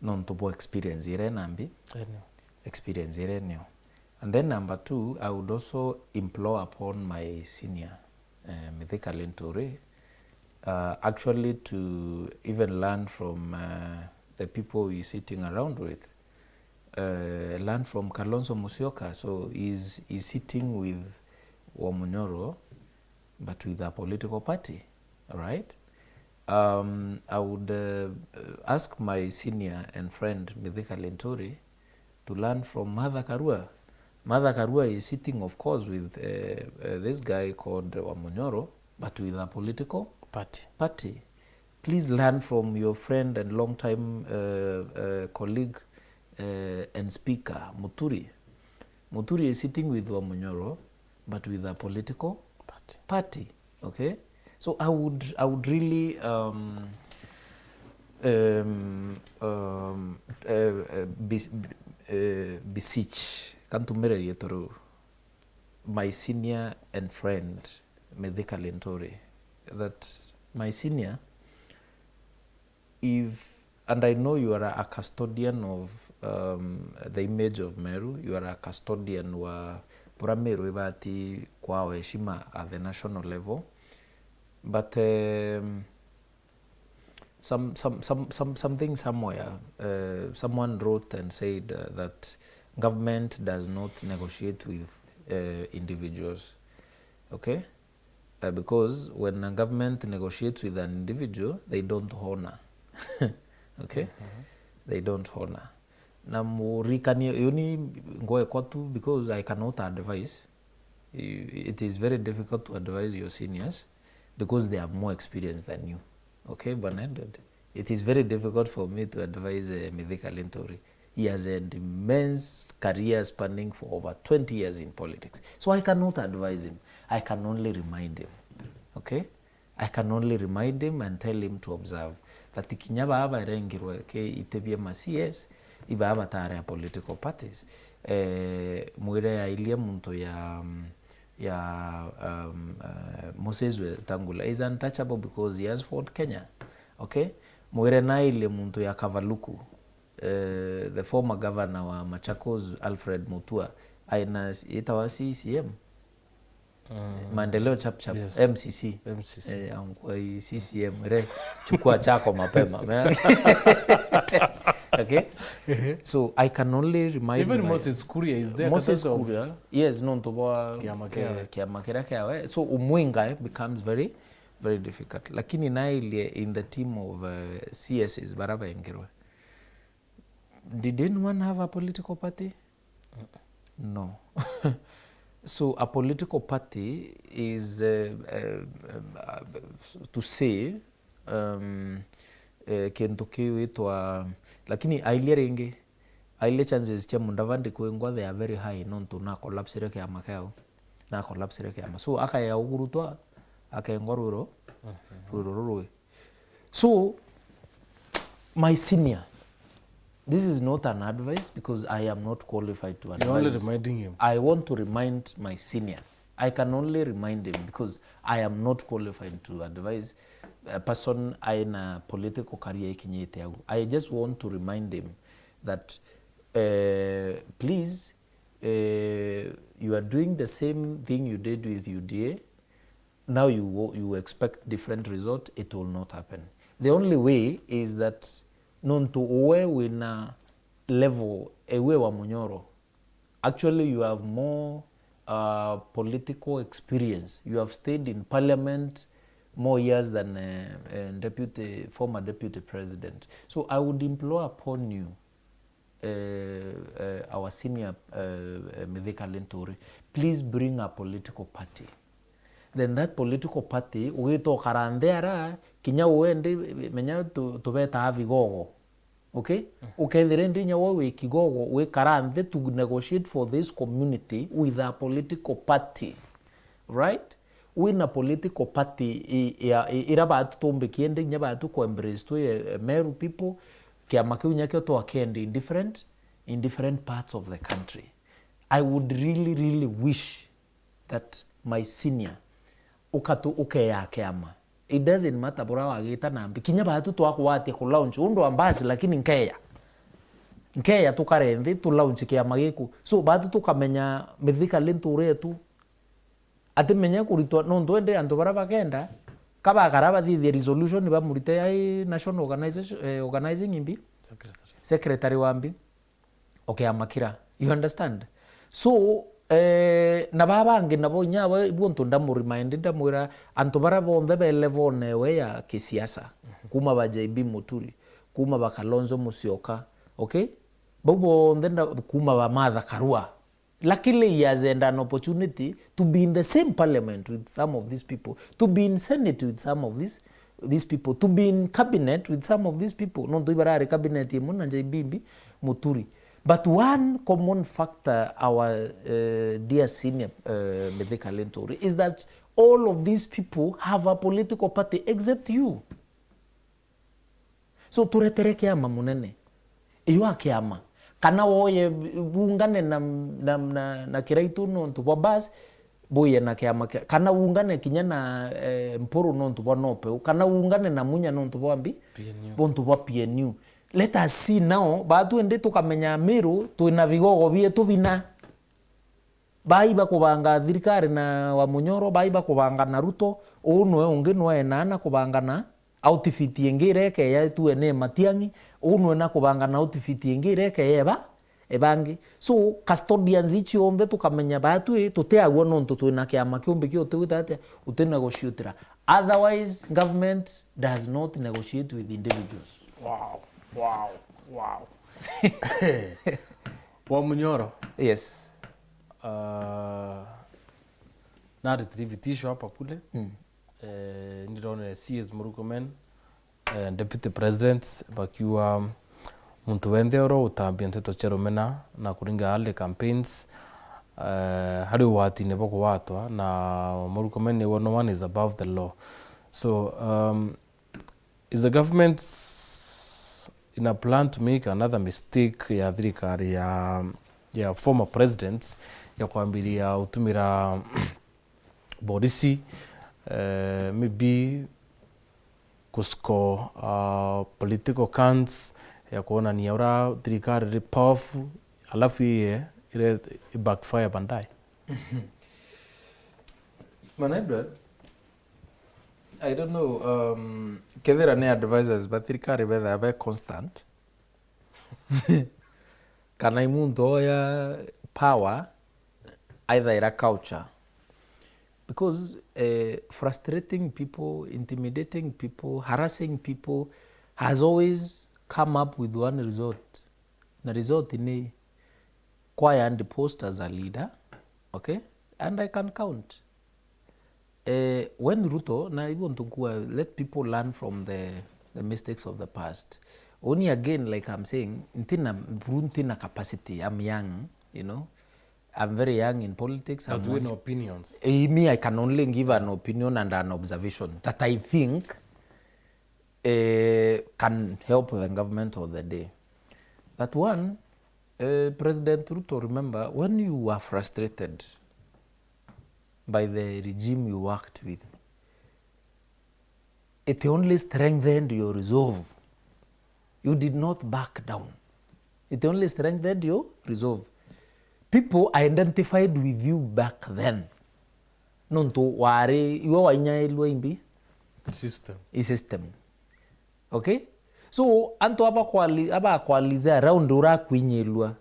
nontu bwa experience iria nambi, experience iria nio. And then number two, I would also implore upon my senior, eh, Mithika Linturi, uh, actually to even learn from, uh, the people he's sitting around with. Uh, learn from Kalonzo Musyoka. So he's, he's sitting with Wamunyoro, but with a political party, right? Um, I would, uh, ask my senior and friend Mithika Linturi to learn from Martha Karua. Martha Karua is sitting, of course, with, uh, uh, this guy called Wamunyoro, but with a political party. Please learn from your friend and long-time, uh, uh, colleague, uh, and speaker, Muturi. Muturi is sitting with Wamunyoro, but with a political party. Okay? So I would, I would really, um, um, um, uh, uh, bes-, uh, beseech, kantumire rietwa riu, my senior and friend, Mithika Linturi, that my senior, if, and I know you are a custodian of, um, the image of Meru, you are a custodian wa buria Meru ibati kwao heshima at the national level, but, um, some, some, some, some, something somewhere, uh, someone wrote and said, uh, that government does not negotiate with, uh, individuals. Okay? Uh, because when a government negotiates with an individual, they don't honor. Okay? They don't honor. Na murikanie, uni ngwekwa tu because I cannot advise. I-, it is very difficult to advise your seniors because they have more experience than you. Okay, Bwana Edward? It is very difficult for me to advise, uh, Mithika Linturi. He has had immense career spanning for over twenty years in politics. So I cannot advise him. I can only remind him. Okay? I can only remind him and tell him to observe that kinya baa barengirwe ki iti bia ma C S, ibaa batari a political parties. Eh, mwire yailie muntu ya, ya, um, uh, Moses Wetangula is untouchable because he has fought Kenya. Okay? Mwire nailie muntu ya Kavaluku, eh, the former governor wa Machakos, Alfred Mutua, aina s-, itawa C C M. Mm. Maendeleo Chap Chap, yes. M C C. M C C. Eh, angwa hii C C M, re, chukua chako mapema. Okay? So, I can only remind even my Moses Kuria is there, Moses Kuria, yes, nontu bwa, kiama kia, eh, kiama kiria kiawe. So, umwinga, eh, becomes very, very difficult. Lakini nailie in the team of, uh, C Ss bara bengirwe. Did anyone have a political party? No. So a political party is, uh, uh, uh, to say, um, uh, kintu kiwitwa, lakini ailia ringi, ailia chances cia Mudavadi kwingwa they are very high, nontu na collapsire kiama kiao, na collapsire kiama. So akaya ugurutwa, akengwa rwiro, rwiro rurui. So, my senior, this is not an advice because I am not qualified to advise. You're only reminding him. I want to remind my senior. I can only remind him because I am not qualified to advise a person aina political career ikinyite au. I just want to remind him that, uh, please, uh, you are doing the same thing you did with U D A. Now you, you expect different result, it will not happen. The only way is that nontu uwe wina level ewe wa Munyoro, actually you have more, uh, political experience. You have stayed in parliament more years than, uh, uh, deputy, former deputy president. So I would implore upon you, eh, eh, our senior, eh, eh, Mithika Linturi, please bring a political party. Then that political party, ugita ukara nthi ara, kinya uendi, menya tu-, tubetaa vigogo. Okay? Ukethira indi inya we wi kigogo, wikara nthi to negotiate for this community with a political party. Right? Wina political party i-, ya-, i-, ira batu tumbikie ndi inya batu ku embrace twi, eh, Meru people, kiama kiu nyakio twakende in different, in different parts of the country. I would really, really wish that my senior ukatu ukeya kiama. It doesn't matter bura wagita na mbi. Kinya batu twakwatia ku launch undu wa basi, lakini nkeya. Nkeya tukare nthi tu launch kiama giku. So batu tukamenya Mithika Linturi yetu. Atimenya kuritwa nontu ende antu bara bakenda, kabakara bathithie resolution bamurite ai national organization, eh, organizing imbi? Secretary. Secretary wa mbi. O kiama kira. You understand? So, eh, na baa bangi nabo inya abo, ibu untu ndamu remind, ndamwira antu bara bonthe be level newe ya kisiasa, kuma ba J B Muturi, kuma ba Kalonzo Musyoka, okay? Bau bonthe nda-, kuma ba Martha Karua. Luckily, he has had an opportunity to be in the same parliament with some of these people, to be in senate with some of these, these people, to be in cabinet with some of these people. Nontu ibarari cabinet imwe na J B Muturi. But one common factor, our, uh, dear senior, uh, Mithika Linturi, is that all of these people have a political party except you. So, turetere kiama munene. Iyo a kiama. Kana woye, uungane na, na, na, na Kiraitu nontu bwa bus, buye na kiama kia, kana uungane kinya na, eh, Mpuru nontu bwa NOPEU, kana uungane na Munya nontu bwa mbi, P N U. Nontu bwa P N U. Let us see now, batu indi tukamenya Miru, twina vigogo bietu bina. Bai bakubanga thirikari na wa Munyoro, bai bakubanga na Ruto, uu nwe ungi nwe naana kubanga na outfit ingi iria ikeya itue ni Matiang'i, uu nwe na kubanga na outfit ingi iria ikeya eba, ebangi. So, custodians ici onthe tukamenya batwi tutiagua nontu twina kiama kiumbi kia utigwita atia, utinegotiatira. Otherwise, government does not negotiate with individuals. Wow, wow, wow. Wa Munyoro. Yes. Ah, na retrieve tisho hapa kule. Mm. Eh, ndirone C S Murkomen, eh, Deputy President, bakiuga muntu wenthe oro utambia nteto cia rumena na kuringa early campaigns, eh, hari ugwatine bwa kugwatwa, na Murkomen niwe, "No one is above the law." So, um, is the government in a plan to make another mistake ya thirikari ya, ya former presidents ya kwambiria utumira borisi, eh, maybe kuscore, uh, political cunts ya kuonania ura thirikari ri powerful, alafu iye ire i backfire baadaye? Man Edward, I don't know, um, kethira ni advisors ba thirikari bethaa be constant, kana i muntu oya power, either ira culture. Because, eh, frustrating people, intimidating people, harassing people has always come up with one result. Na result ni kwa ya deposed as a leader, okay? And I can count. Eh, when Ruto, na hivyo ntukua, let people learn from the, the mistakes of the past. Only again, like I'm saying, ntina, buru ntina capacity, I'm young, you know. I'm very young in politics. But I'm wina only opinions. Eh, me, I can only give an opinion and an observation that I think, eh, can help the government of the day. That one, eh, President Ruto, remember, when you were frustrated by the regime you worked with, it only strengthened your resolve. You did not back down. It only strengthened your resolve. People identified with you back then. Nontu wari, iwe wainyairua imbi? System. I system. Okay? So, antu abakwali-, abakwalize around urakwinyirua.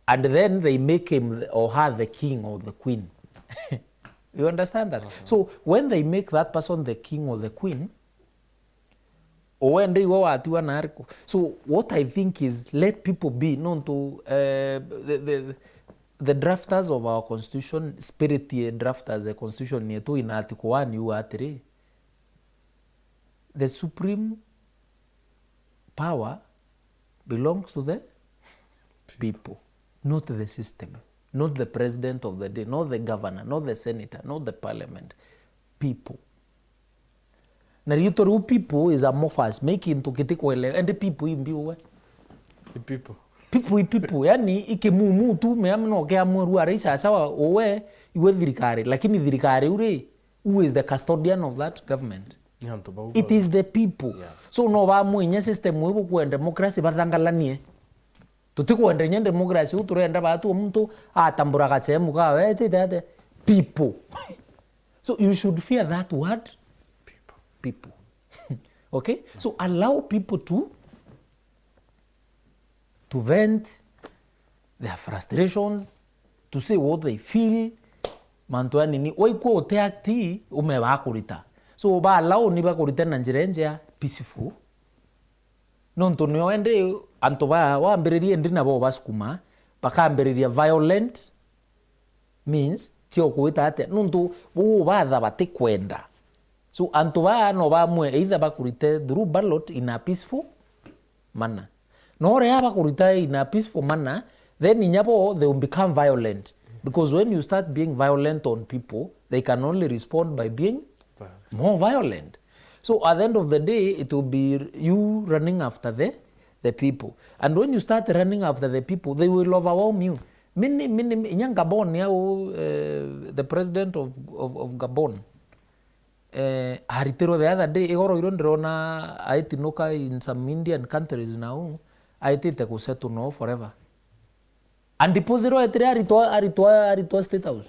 And then they make him the, or her the king or the queen. You understand that? So when they make that person the king or the queen, owende iwe watiwa na ariku? So what I think is, let people be, nontu, eh, the, the, the drafters of our constitution, spirit ye drafters the constitution yetu in article one iuga atiri, the supreme power belongs to the people, not the system, not the president of the day, not the governor, not the senator, not the parliament. People. Na riitwa riu people is amorphous, me kintu gitikwelewa, and people imbi uwe. The people. People i people, yani i kimumu tu, mea no kia mweru arai sasawa uwe iwe thirikari, lakini thirikari u ri, who is the custodian of that government? Ni antu bau. It is the people. Yeah. So no bamwinya system wi bukwenda democracy bathangalanie. Tutikwenda inya democracy u turenda batu muntu atambura gachemu kawe etite ate people. So you should fear that word people. Okay? So allow people to to vent their frustrations, to say what they feel, mantu ya nini. Waikua uti act, ume bakurita. So ba allow ni bakurita na njira injea, peaceful. Nontu nio indi antu ba wambiririe indi nabo basukuma, bakambiriria violent means cio kwita atia? Nontu buu batha batikwenda. So antu baa no bamwe either bakurite through ballot in a peaceful manner. No ria bakurita in a peaceful manner, then inya bo they will become violent. Because when you start being violent on people, they can only respond by being more violent. So at the end of the day, it will be you running after the, the people. And when you start running after the people, they will overwhelm you. Mini, mini, inya Gabon yau, uh, the president of, of, of Gabon, eh, aritirwe the other day, igoro iro ndirona aitinuka in some Indian countries now, aitite gusettle no forever. And deposit ro etire aritwa, aritwa, aritwa State House.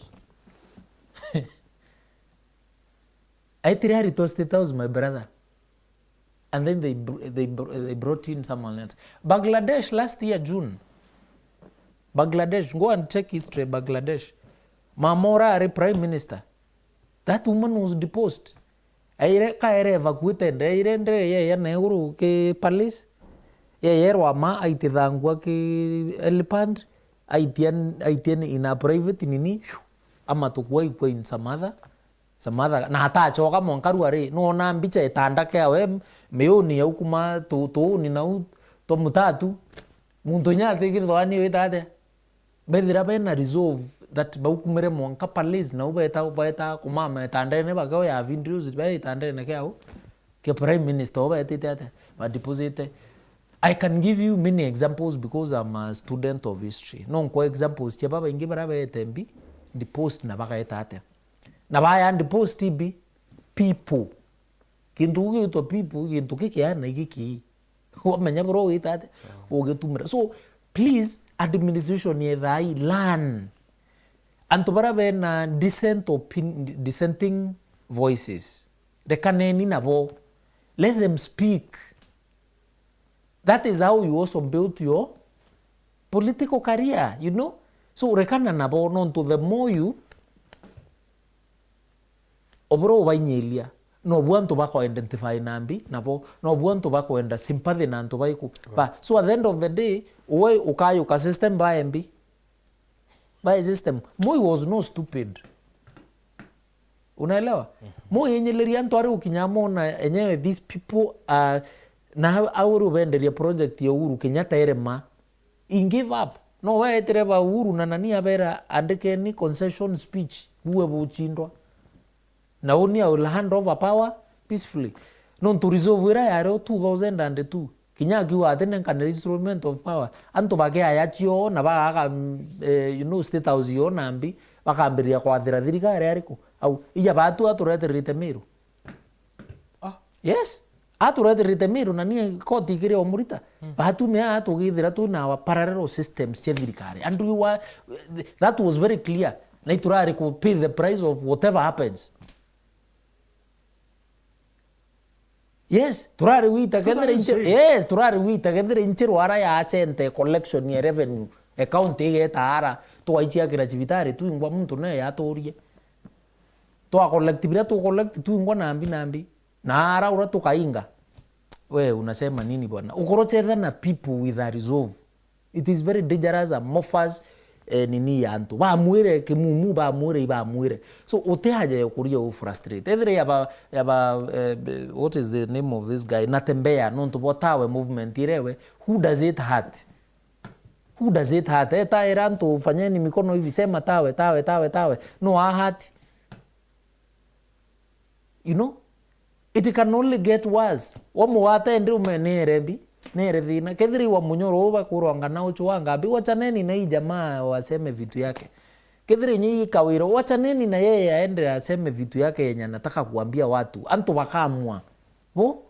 Aitire aritwa State House, my brother. And then they, br- they, br- they brought in someone else. Bangladesh last year, June. Bangladesh, go and check history, Bangladesh. Mama ura ari prime minister. That woman was deposed. Aire, kaere evacuated, aire ndere yeye na iguru ki palace. Yeye rwama aitithangua ki helipad, aitia, aitia in a private nini, shoo, amatukua ikua in some other, some other. Na atachoka mwanka rua ri, nuona mbicha itanda kiawe, miuni yau kuma tu-, tuuni nau twa mutatu. Muntu inya atikithwa ni wita atia? Bethira bena resolve that baukumire mwanka palace, nau beta, beta kumama itandene bakioya videos be itandene kiao, kia prime minister, o betite atia? Ba deposit. I can give you many examples because I'm a student of history. No nkwa examples cia babaingi baria beete mbi, depost na bagaeta atia? Na baya depost mbi, people. Kintu kiu gitwa people, kintu kikiana giki. Wamenya bro wita atia? Ugitumira. So, please, administration yethai, learn. Antu baria bena decent opin-, dissenting voices, rekaneni nabo. Let them speak. That is how you also build your political career, you know? So, rekana nabo, nontu the more you, obura ubainyiria, nobu antu bako identify na mbi nabo, nobu antu bakwenda sympathy na antu baiku. Ba, so at the end of the day, uwe ukayuka system bae mbi. Bae system. Moi was no stupid. Unaelewa? Moi enyeleria antu ari ukinya mona enyewe these people are, na au uri ubenderia project ya Uhuru Kenyatta irema. He gave up. No weetire ba Uhuru na nani abera, andikeni concession speech, buwe buchindwa. Na uni I will hand over power peacefully. Nontu resolve ira yari o two thousand and two, kinya akiuga ati nenkanire instrument of power, antu bakiaya cio na bagaga, mm, eh, you know, State House yo na mbi, bakambiriria kwathira thirikari ariku? Au, ija batu atureterite Miru. Ah. Yes. Atureterite Miru na nie koti ikiri o murita. Mm. Batumia tugithira twina our parallel systems cia thirikari. And we were, that was very clear. Na iturari ku pay the price of whatever happens. Yes, turari wita kethira inche, yes, turari wita kethira inche rwara ya sente collection ya revenue. Account igeta ara, twaichiakira cibitari, twingwa muntu ne yaturie. Twa collect bira tu collect, twingwa nambi nambi. Na ara ura tukainga. We unasema nini bwana? Ukorocheza na people with a resolve. It is very dangerous, amorphous, eh, nini ya antu. Bamwire kimumu, bamwire, ibamwire. So, uti haja ya kuria u frustrate. Ethire yaba, yaba, eh, what is the name of this guy? Natembeya, nontu bwa tawe movement irewe. Who does it hurt? Who does it hurt? Etaira antu, "Fanyeni mikono hivi, sema tawe, tawe, tawe, tawe." No a hurt. You know? It can only get worse. Wamugwata endi ume nere mbi, nere thina. Kethira iwa munyoro uba kurwanga na uchu wa ngambi, wachaneni na hii jamaa waseme vitu yake. Kethira inye ikawira, wachaneni na yeye aende aseme vitu yake yenye anataka kuambia watu. Antu bakamwa. Bo?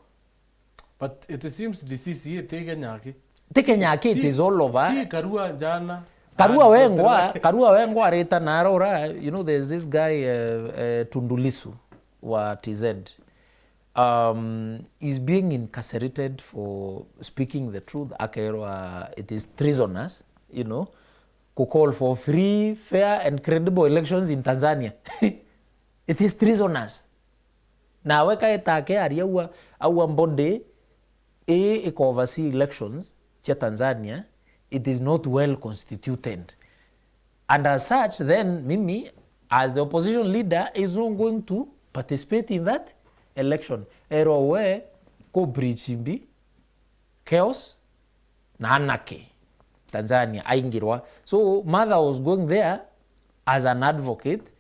But it seems D C C A ti Kenya aki. Ti Kenya aki, it is all over. Si Karua jana. Karua wengwa, Karua wengwa arita na arora, you know, there's this guy, uh, uh, Tundu Lissu wa T Z. Um, is being incarcerated for speaking the truth. Akerwa it is treasonous, you know, ku call for free, fair and credible elections in Tanzania. It is treasonous. Nawe kaeta ake aria aua, aua body ii iko oversee elections cia Tanzania, it is not well constituted. And as such, then, mimi, as the opposition leader, is not going to participate in that election. Erwa we, ku preach mbi, chaos, na anake Tanzania aingirwa. So Martha was going there as an advocate,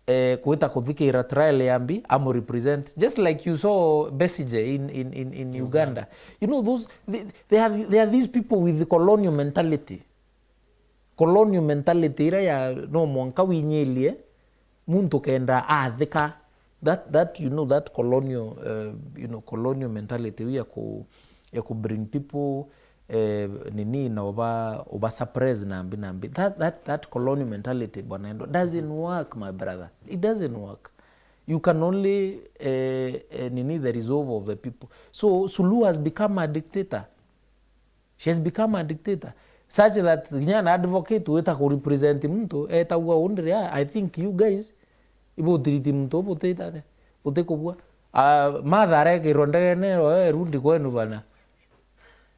eh, kwita kuthikira trial ya mbi, amu represent, just like you saw Besigye in, in, in, in Uganda. You know, those, they, they are, they are these people with colonial mentality. Colonial mentality iria ya no mwanka winyirie muntu kenda athika. That, that, you know, that colonial, uh, you know, colonial mentality ya ku, ya ku bring people, eh, nini, na uba, uba suppress na mbi na mbi. That, that, that colonial mentality, bwana Endo, doesn't work, my brother. It doesn't work. You can only, eh, eh, nini, the resolve of the people. So Suluhu has become a dictator. She has become a dictator such that kinya na advocate wita ku represent muntu etagua undire, "Ah, I think you guys, ibutiriti muntu butitate, butikubua." Ah, Martha arekirwa ndegene ro, "Eh, rudi kwenu bana."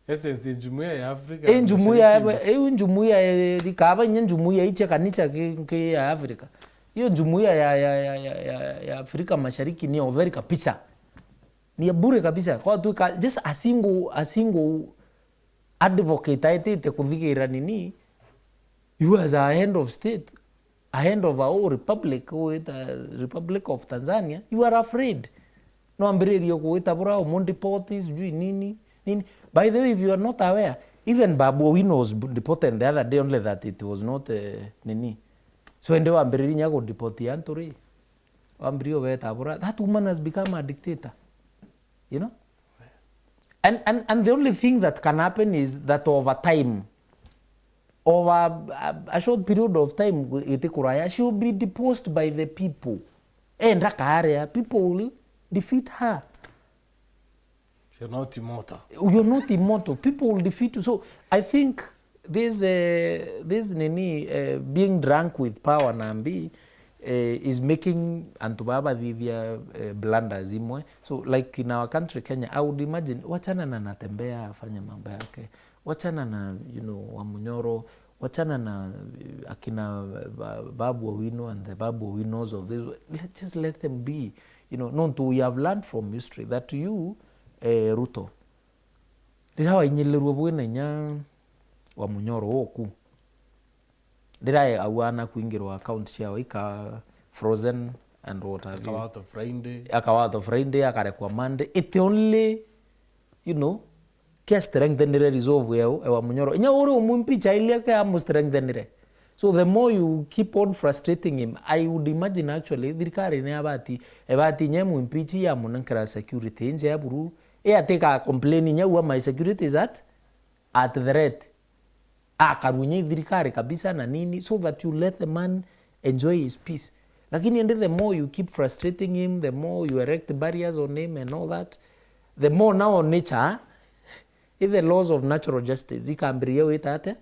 Essence ya jumuiya ya Afrika. Eh, jumuiya, eh, njumuiya, eh, rikaba inya njumuiya iche kanisa ki, ki ya Afrika. Hiyo jumuiya ya, ya, ya, ya, ya, ya Afrika Mashariki ni ya utheri kabisa. Ni ya bure kabisa. Kwa tu ka, just a single, a single advocate aetite kuthigira nini, you as a head of state, a head of a whole republic, wita Republic of Tanzania, you are afraid. No ambiririe kuwita bura umu deport, sijui nini, nini. By the way, if you are not aware, even Babu Owino was deported the other day, only that it was not, eh, nini. So ende wambiririe nya ku deport antu ri. Wambirie ubeta bura. That woman has become a dictator. You know? And, and, and the only thing that can happen is that over time, over a, a short period of time, itikuraya, she will be deposed by the people. Enda kaarea, people will defeat her. You're not immortal. You're not immortal. People will defeat you. So I think this, eh, this nini, eh, being drunk with power na mbi, eh, is making antu baba bathithia, eh, blunders imwe. So, like, in our country Kenya, I would imagine, wachana na Natembeya afanye mambo yake. Wachana na, you know, Wamunyoro. Wachana na, eh, akina, eh, ba-, Babu Owino and the Babu Owinos of this. Let, just let them be. You know, nontu we have learned from history that you, eh, Ruto, riria wainyilirwe bwina inya Wamunyoro woku, riria aua na kuingirwa account ciao ika frozen and what have you. Akawatwa Friday. Akawatwa Friday, akarekwa Monday. It only, you know, kia strengthenire resolve yao, ewa Munyoro. Inya uri umwimpeach ailia ke amu strengthenire. So the more you keep on frustrating him, I would imagine actually thirikari ni abati, ebati nye mwimpeach ya munenkera security nje ya buru. E atika complain nya ua my security is at, at threat. Akarunya thirikari kabisa na nini, so that you let the man enjoy his peace. Lakini ende the more you keep frustrating him, the more you erect barriers on him and all that, the more now nature, i the laws of natural justice ikambiriria wita ate,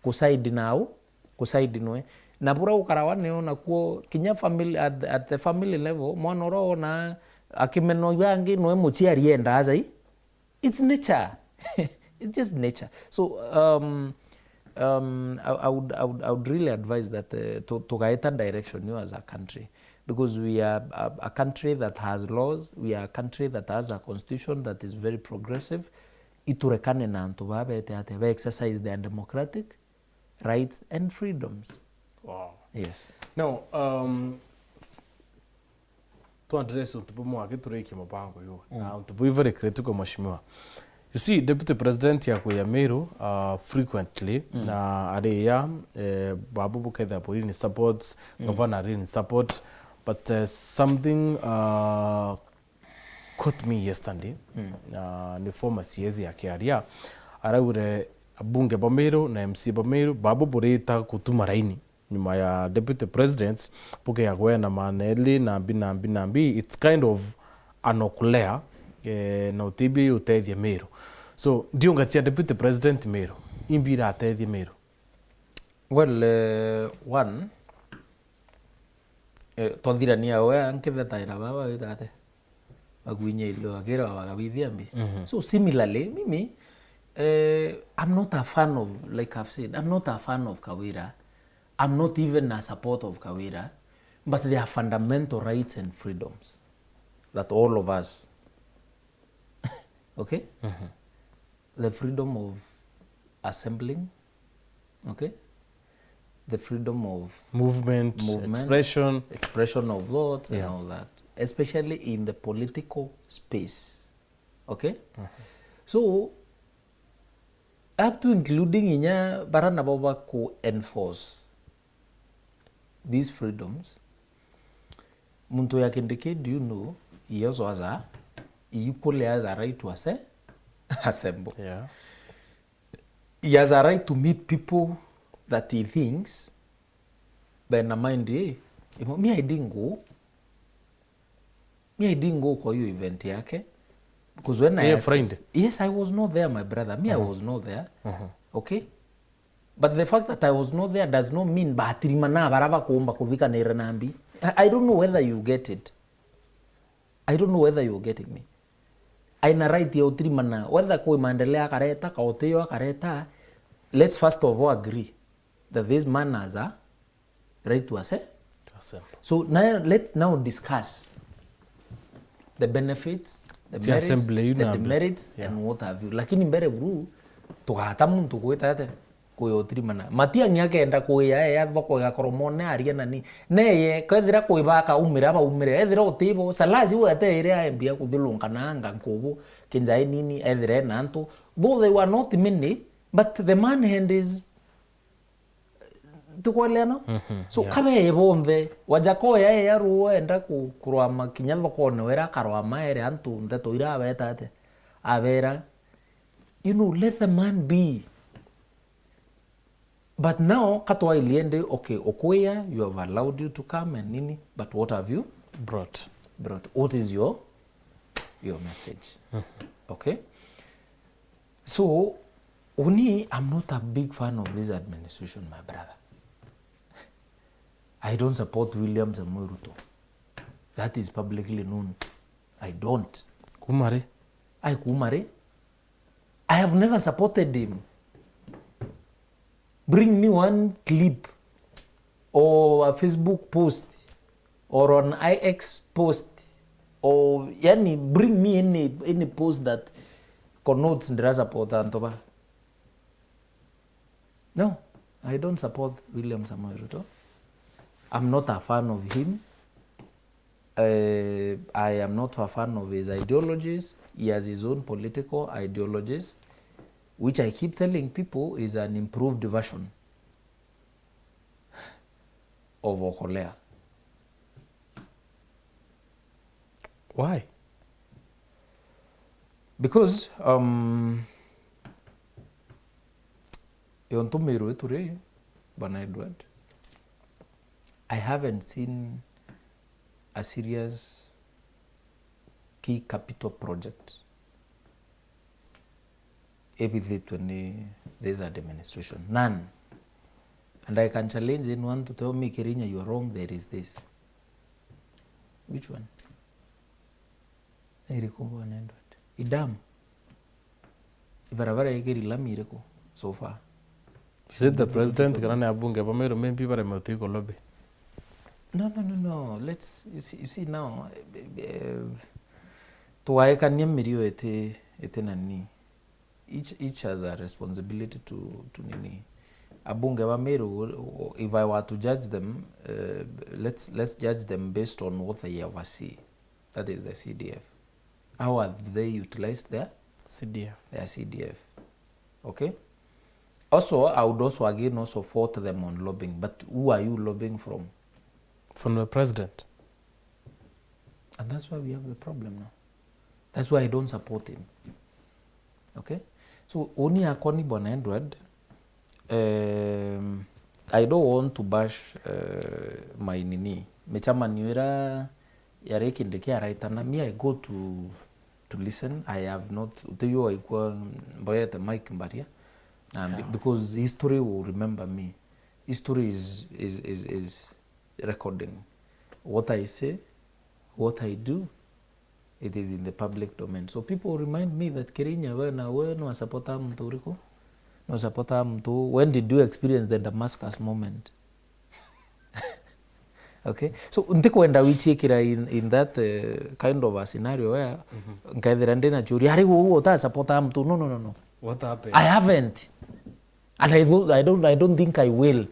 kuside nao, kuside nwe. Na bura ukarawa nio nakuo kinya family, at, at the family level, mwana uria wona akimenwa bangi nwe muciari enda aja i. It's nature. It's just nature. So, um, Um, I, I would, I would, I would really advise that, uh, tu-, tugaeta direction you as a country, because we are a, a country that has laws, we are a country that has a constitution that is very progressive. Iturekane na antu baa bete atia, ba exercise their democratic rights and freedoms. Wow. Yes. Now, um, to address untu bumwe aki turikie mubango yu. Mm. Na untu bui very critical, Mheshimiwa. You see, Deputy President ya kuya Meru, uh, frequently, mm, na aria, eh, babu bukethira buri ni support, mm, Governor ari ni support, but, uh, something, uh, caught me yesterday. Mm. Uh, ni former C S ya Kiaria. Araugire abunge ba Meru na M C A ba Meru, babu burita gutuma raini nyuma ya Deputy President, bukea kwena maneli na mbi na mbi na mbi. It's kind of an okulea, eh, na utibia utethia Meru. So, ndiunga cia Deputy President Meru, imbi iratethia Meru? Well, eh, one, eh, twathirania we ankithetaira baba wita ate? Bakuinyiria bakira bakabithia mbi. Mhm. So similarly, mimi, eh, I'm not a fan of, like I've said, I'm not a fan of Kawira. I'm not even a support of Kawira. But there are fundamental rights and freedoms that all of us, okay? Mhm. The freedom of assembling, okay? The freedom of movement, movement, expression, expression of thought and, yeah, all that, especially in the political space. Okay? Mhm. So, up to including inya bara nabo baku enforce these freedoms, muntu ya Kindiki, do you know, he also has a, he equally has a right to ase-, assemble. Yeah. He has a right to meet people that he thinks bena mind, eh, imo, me I didn't go. Me I didn't go kwa hiyo event yake. Because when I, yeah, assess-, Friday. Yes, I was not there, my brother. Me, I, mhm, was not there. Mhm. Okay? But the fact that I was not there does not mean batirimana bara bakuumba kuthikanira na mbi. I, I don't know whether you get it. I don't know whether you're getting me. Aina right ya utirimana, whether kwi maendeleo akareta, ka utiyo akareta, let's first of all agree that this man has a right to ase-, to assemble. So now let's now discuss the benefits, the, cia merits, assembly yu the na demerits, yeah, and what have you. Lakini mbere buru, tugata muntu gwita ate? Kuya utirimana. Matiang'i akenda kuya eya thoko igakorwo mone aria nani. Neye, kethira kwi baka umire, abaumire. Ethira utibo, Salasi we ate ire aembia kuthilunka na anga nkubu, kinjai nini, ethira ena antu. Though they were not many, but the man had his, tukweleana? Mhm, so, yeah, kabeye bonthe, Wajakoya eya ruo enda ku-, kurwama kinya thokone, wera akarwama ere antu ndeto ira abeta ate? Abera, you know, let the man be. But now, katwailie ndi, okay, Okuya, you have allowed you to come and nini, but what have you brought? Brought. What is your, your message? Mhm. Okay? So, uni, I'm not a big fan of this administration, my brother. I don't support William Samoei Ruto. That is publicly known. I don't. Kuma ri? Ai, kuma ri? I have never supported him. Bring me one clip or a Facebook post or an I X post or, yani, bring me any, any post that connotes ndira support antu ba. No, I don't support William Samoei Ruto. I'm not a fan of him. Uh, I am not a fan of his ideologies. He has his own political ideologies, which I keep telling people is an improved version of Okolea. Why? Because, um, yontu Meru ituri, Bwana Edward, I haven't seen a serious key capital project ibithitwe ni this administration. None. And I can challenge anyone to tell me, "Kirinya, you are wrong, there is this." Which one? Ni iriku, Bwana Edward? I dam? Ibarabara ikiri lami iriku so far? Is it the president kana ni abunge ba Meru maybe bareme uti ku lobby? No, no, no, no. Let's, you see, you see now, eh, eh, twaekania mirio iti, iti nani. Each, each has a responsibility to, to nini. Abunge ba Meru, if I were to judge them, uh, let's, let's judge them based on what they oversee. That is the C D F. How have they utilized their C D F. Their C D F? Okay? Also, I would also again also fault them on lobbying. But who are you lobbying from? From the president. And that's why we have the problem now. That's why I don't support him. Okay? So, uni akwa ni Bwana Edward, um, I don't want to bash, uh, my nini. Micemanio ira yari kindi kia raitana, me I go to, to listen. I have not, utiyo aikwa mboyete Mike Mbaria. Na mbi-, yeah, because history will remember me. History is, is, is, is recording. What I say, what I do, it is in the public domain. So people remind me that, "Kirinya, we na we no supporta muntu uriku? No supporta muntu? When did you experience the Damascus moment?" Okay? So, ntikwenda wichiikira in, in that, uh, kind of a scenario where, mhm, nkethira ndina churia, "Ari uu uta supporta muntu?" No, no, no, no. What happened? I haven't. And I don't, I don't, I don't think I will.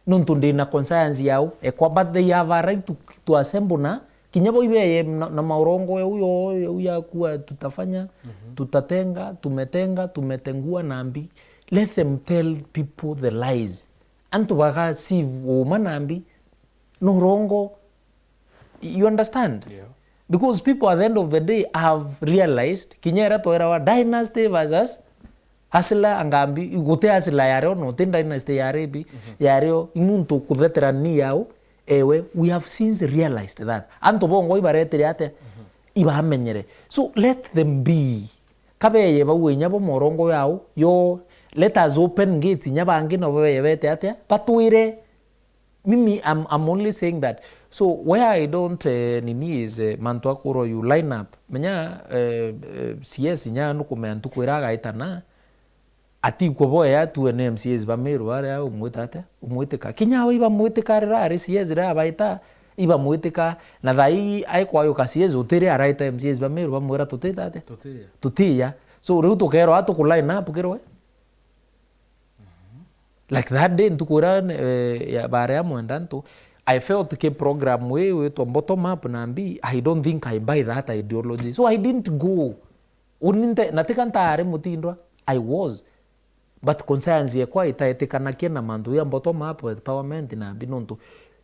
Nontu ndina conscience yao. Ekwa, but they have a right to, to assemble na kinya bo ibeye na, na maurongo yau yo, yau ya kuwa tutafanya, mhm, tutatenga, tumetenga, tumetengua na mbi. Let them tell people the lies. Antu baga sieve uma na mbi. No urongo. You understand? Yeah. Because people at the end of the day have realized, kinya ira twerawa dynasty versus hustler, angambi, guti hustler ya rio, no ti dynasty ya rio, mhm, ya rio, i muntu kuthetera ni yao, ewe, we have since realized that. Antu bongwa ibaretire atia? Mhm. Ibamenyere. So let them be. Kabeye bau inya bo morongo yao, yo, let us open gates, inya bangi nabo beye bete atia? Batwire. Mimi, I'm, I'm only saying that. So where I don't, eh, nini is, eh, mantu akurwa you line up. Menya, eh, eh, C S nya nukumea ntuku ira agaitana, atikwo boya tu ni M C As ba Meru baria umwita atia? Umwitika. Kinya we ibamwitika rira ari C S rira abaita, ibamwitika. Na thaa ii aikwayuka C S utiri araita M C As ba Meru bamwira tutita atia? Tutiya. Tutiya. So riu tukerwa atuku line up kirwe? Like that day, ntuku ira, eh, ya, baria mwenda ntu, I felt ki program wi witwa bottom up na mbi, I don't think I buy that ideology. So I didn't go. Uni nte-, na tika ntaari mutindwa, I was. But conscience yekwa itaitikanakia na mantu ya bottom up empowerment na mbi nontu,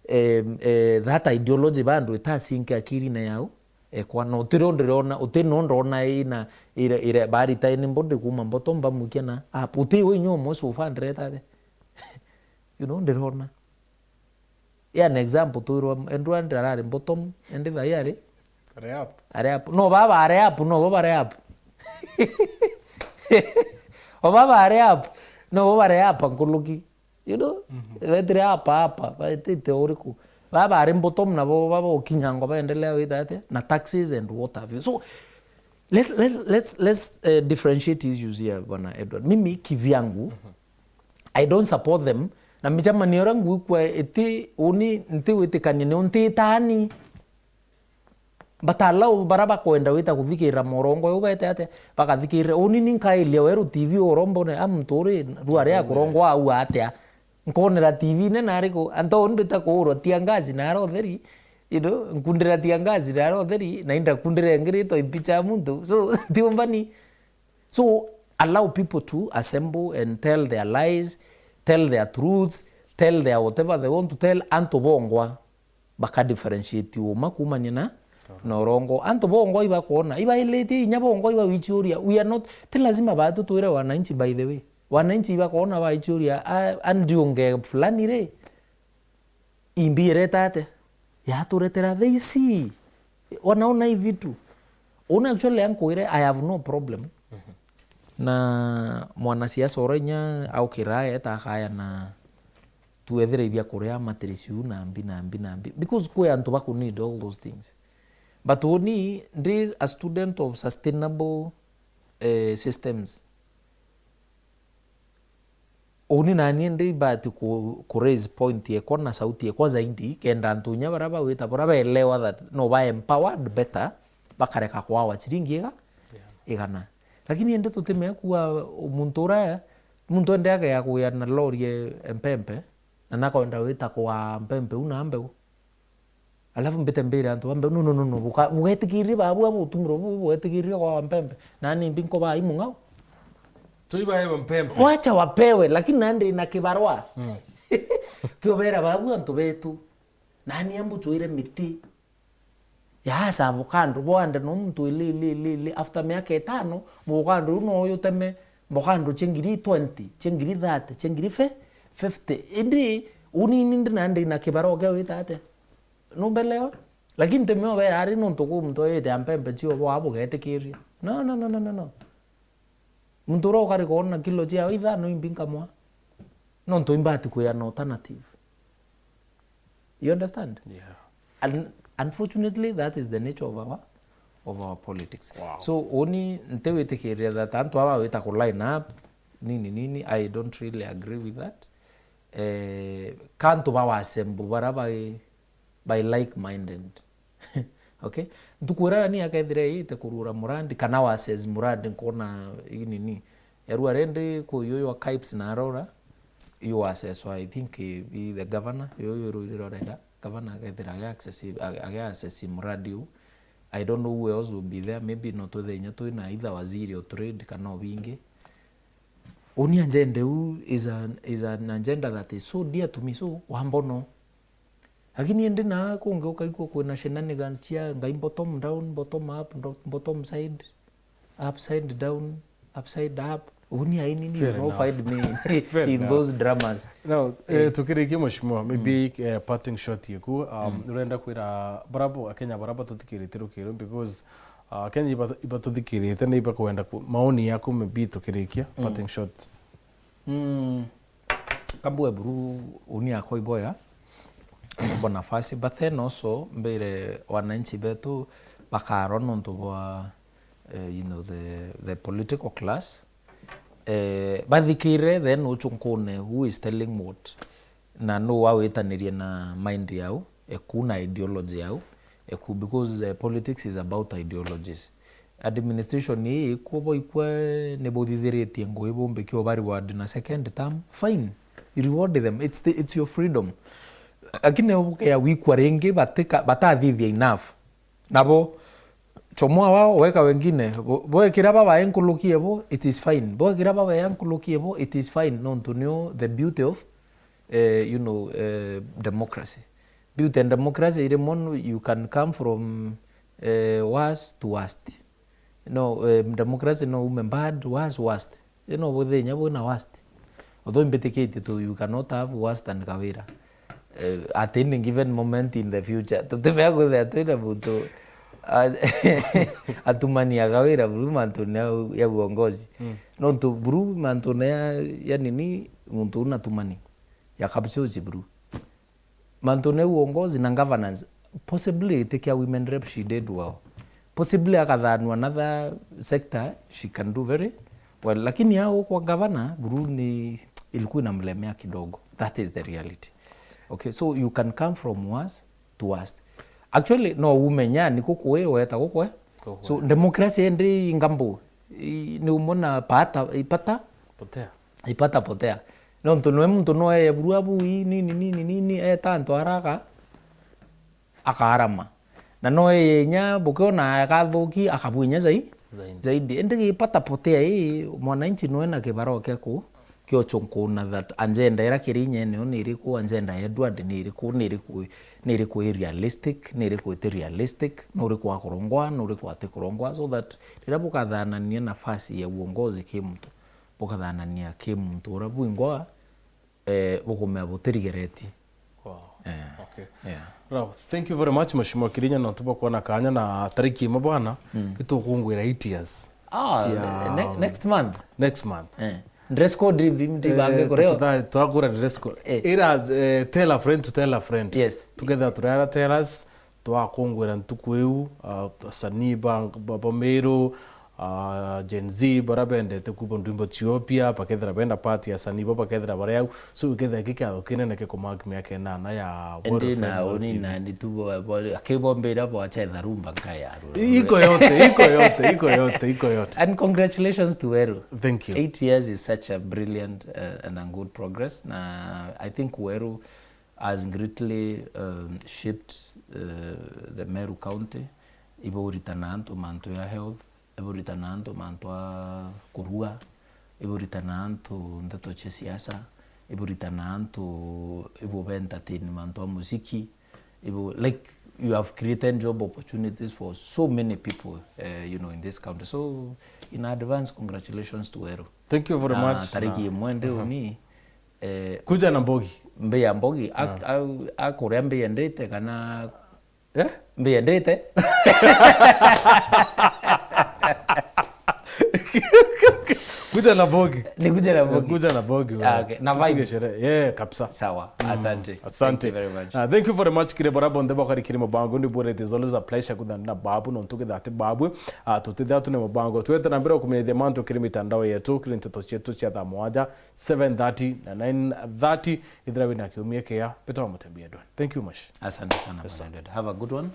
eh, eh, that ideology bado itasinke akirine yao. Ekwa, na utiri undirona, uti no ndona ina, ira, ira, barita ini mbodi kuma bottom bamwikia na up. Uti we inya umwe so far ndireta atia? You know, ndirona. Yeah, an example, twirwa Edward arari bottom, endi thai ari? Ari up. Ari up. No, baba ari up, no, baba ari up. O baba ari up, no, baba ari up, nkuluki. You know? Mhm. Betire apa, apa, baitite uriku. Baba ari bottom nabo baba ukinya ngo baendelea wita atia? Na taxes and what have you. So, let's, let's, let's, let's, eh, differentiate issues here, Bwana Edward. Mimi kivyangu, mhm, I don't support them. Na micemanio ira ngwikua iti uni nti witikania ni untitani. But allow bara bakwenda wita kuthikirira morongo jau bete atia, bakathikirira. Uni ni nkairia weru T V urombone, a muntu uri rua ria kurongwa au atia? Nkonera T V ine nariku? Anto uni ndita kuurwa tia ngazi nara utheri, you know, nkundira tia ngazi nara utheri, na inda kundira ingi ritwa impicha ya muntu. So, tiumbani. So, allow people to assemble and tell their lies, tell their truths, tell their whatever they want to tell, antu bongwa baka differentiate uma kumania na, na urongo. Antu bongwa ibakwona, ibailite inya bongwa ibawichuria. We are not, ti lazima batu twire wananchi, by the way. Wananchi ibakwona baichuria, a, a ndiunge fulani ri, imbi ireta atia? Yaturetera, they see. Wanaona hii vitu. Una actually ankwire, I have no problem. Mhm. Na mwanasiasa ura inya aukira eta akaya na tuethire ibia kuria, mattress iu na mbi na mbi na mbi. Because kwi antu baku need all those things. But uni ndi a student of sustainable, eh, systems. Uni nani ndi ibati ku, ku raise point yekwa na sauti yekwa zaidi, kenda antu inya baria bagwita, baria baelewa that no ba empowered better, bakareka kwawa chiringi iga, igana. Lakini indi tutimea kuwa muntu uria, muntu ende agea kuya na lori e Mpempe, na nakwenda gwita kwa Mpempe u na mbeu. Alafu mbite mbire antu ba mbeu, no, no, no, no, buka-, bugetikirie babu abo utumiro bubu, bugetikirie kwa Mpempe. Nani mbi nkoba ai mung'ao? Tui baewe Mpempe. Wacha wapewe, lakini nandi na kibarua. Kiobera babu antu betu. Nani ambuchwire miti ya asa avocado, bwande no muntu ili, ili, ili, ili. After miaka itano, muvocado u no uyu uteme mbocado cia ngiri twenty, cia ngiri thirty, cia ngiri fe-, fifty. Indi unini ndi nandi na kibarua kia wita atia? Numbelewa? Lakini timeo be ari nontu kwi muntu oyite ya Mpempe cio bo abugetikiria. No, no, no, no, no, no. Muntu uria ukari kwona kilo ciao ithano imbi nkamwa. Nontu imbati kwia an alternative. You understand? Yeah. And unfortunately, that is the nature of our, of our politics. Wow. So, uni ntiwitikiria that antu aba wita ku line up, nini, nini, I don't really agree with that. Eh, kantu ba wasembu bara bai by like-minded. Okay? Ntuku iria ni akethira iite kurura murandi, kana wa assess murandi, nkona ii nini. Yarua rendi ku yuyu wa KIPES na arora, yu wa assesswa, I think, eh, i the governor, yuyu iruri rorega, governor akethira agi access, agi, agi assess murandi u. I don't know who else will be there, maybe no twithe inya twina either waziri o trade kana obingi. Uni agenda u is an, is an agenda that is so dear to me, so wambono. Lakini indi na kungi ukaigua kwina shenanigans cia ngai, bottom down, bottom up, ndo-, bottom side, upside down, upside up. Uni aini ni, you know, find me in those dramas. Now, eh, tukirikia, mheshimiwa, maybe, eh, parting shot yeku, um, urenda kwira barabo, Akenya barabo tuthikirite rukiru, because, uh, Akenya iba-, ibatuthikirite, ni ibakwenda ku-, maoni yaku, maybe tukirikia, parting shot. Mm. Kambue buru uni akwa iboya, bo nafasi, but then also mbire wananchi betu bakarwa nontu bwa, eh, you know, the, the political class. Eh, bathikire, then uchunkune who is telling what. Na no wawitanirie na mind yao, eku na ideology yao, eku, because, eh, politics is about ideologies. Administration ii ikuo bo ikwa ni buthithiritie ngui bumbi kio ba reward na second term, fine, reward them, it's the, it's your freedom. Lakini bukea wikwa ringi batika-, batathithia enough. Nabo chomoa wao, weka wengine, bo-, bwekira baba enkulukie bo, it is fine. Bwekira baba enkulukie bo, it is fine. Nontu nio the beauty of, eh, you know, eh, democracy. Beauty and democracy iri mono, you can come from, eh, worse to worst. No, eh, democracy no ume bad, worse, worst. Ino buthinya bwina worst. Although mbitikitie tu, you cannot have worse than Kawira. Eh, at any given moment in the future, tutimea kwithia twina muntu a-, atumania Kawira buru mantune ya, ya uongozi. Mm. Nontu buru mantune ya, ya nini, muntu una tumani ya kapchuchi buru. Mantune ya uongozi na governance, possibly giti kia women rep she did well. Possibly akathanwa another sector, she can do very well. Lakini yao kwa governor, buru ni ilikuwa inamlemea kidogo. That is the reality. Okay, so you can come from worse to worst. Actually, no umenya ni kukwe weta kukwe. So democracy ndi ngambo. I-, ni umona pata, ipata. Potea. Ipata potea. Nontu nwe muntu no eye buru abu ii nini, nini, nini, eta antu araga, akaarama. Na no eye inya bukiona akathuki, akabu inya zai-, zaidi. Zaidi. Indi gipata potea ii, mwananchi nwe na kibarua kia ku-, kiochunkuna that agenda ira kiri inya eneo ni iriku, agenda ya Edward ni iriku, ni iriku, ni iriku i realistic, ni iriku iti realistic, ni uriku akurongwa, ni uriku atikurongwa, so that riria bukathanania nafasi ya uongozi ki muntu, bukathanania ki muntu uria bwingwa, eh, bukumea butirigereti. Wow. Eh, okay. Yeah. Bravo. Thank you very much, Mheshimiwa Kirinya, nontu bwa kuona kanya na tariki imwe bwana, mm, itukungwira eight years. Ah, cia ne-, ne-, next month? Next month. Eh. Dress code ndi, ndi, eh, bange kureo. Tafadhali, twakura dress code. Eh. Ira, eh, tell a friend to tell a friend. Yes. Tukethira turera tell us, twakungwira ntuku iu, ah, asanii ba, ba, ba Meru, ah, Gen Z, bara bendete kuba ndwimbo cio pia, bakethira benda part ya asanii bo, bakethira bari au. So, ikethira iki kiatho kinene ki kumark miaka inana ya Weru F M na uni na ni tu bo, bo, akibombera bo achetha rumba nkaya. Iko yote, iko yote, iko yote, iko yote. And congratulations to Weru. Thank you. Eight years is such a brilliant, uh, and a good progress. Na I think Weru has greatly, um, shaped, uh, the Meru County. Iburitana antu mantu ya health, iburitana antu mantu a kurua, iburitana antu ndeto cia siasa, iburitana antu ibu be entertain mantu a muziki, ibu, like, you have created job opportunities for so many people, uh, you know, in this county. So, in advance, congratulations to Weru. Thank you very much. Na tariki imwe ndiuni, eh, kuja na mbogi. Mbi ya mbogi, a-, a-, akuria mbi endete kana Eh? Mbi endete. Kuja na bogi. Ni kuja na bogi. Kuja na bogi, wewe. Ah, okay. Na tupige vibes. Sherehe. Yeah, kabisa. Sawa. Mm. Asante. Asante. Thank you very much. Ah, thank you very much, kiri bara bonthe bakari kiri mubango, ni bure, it is always a pleasure kuthanira babu, no ntuge that babu, ah, tutithia tune mubango. Twete na mbere kumenyithia mantu kiri mitandao yetu, kiri nteto cietu cia thaa moja, seven thirty na nine thirty, ithira wina kiumia kia, Peter wa Mutembi Edwin. Thank you much. Asante sana, Bwana Edward. Have a good one.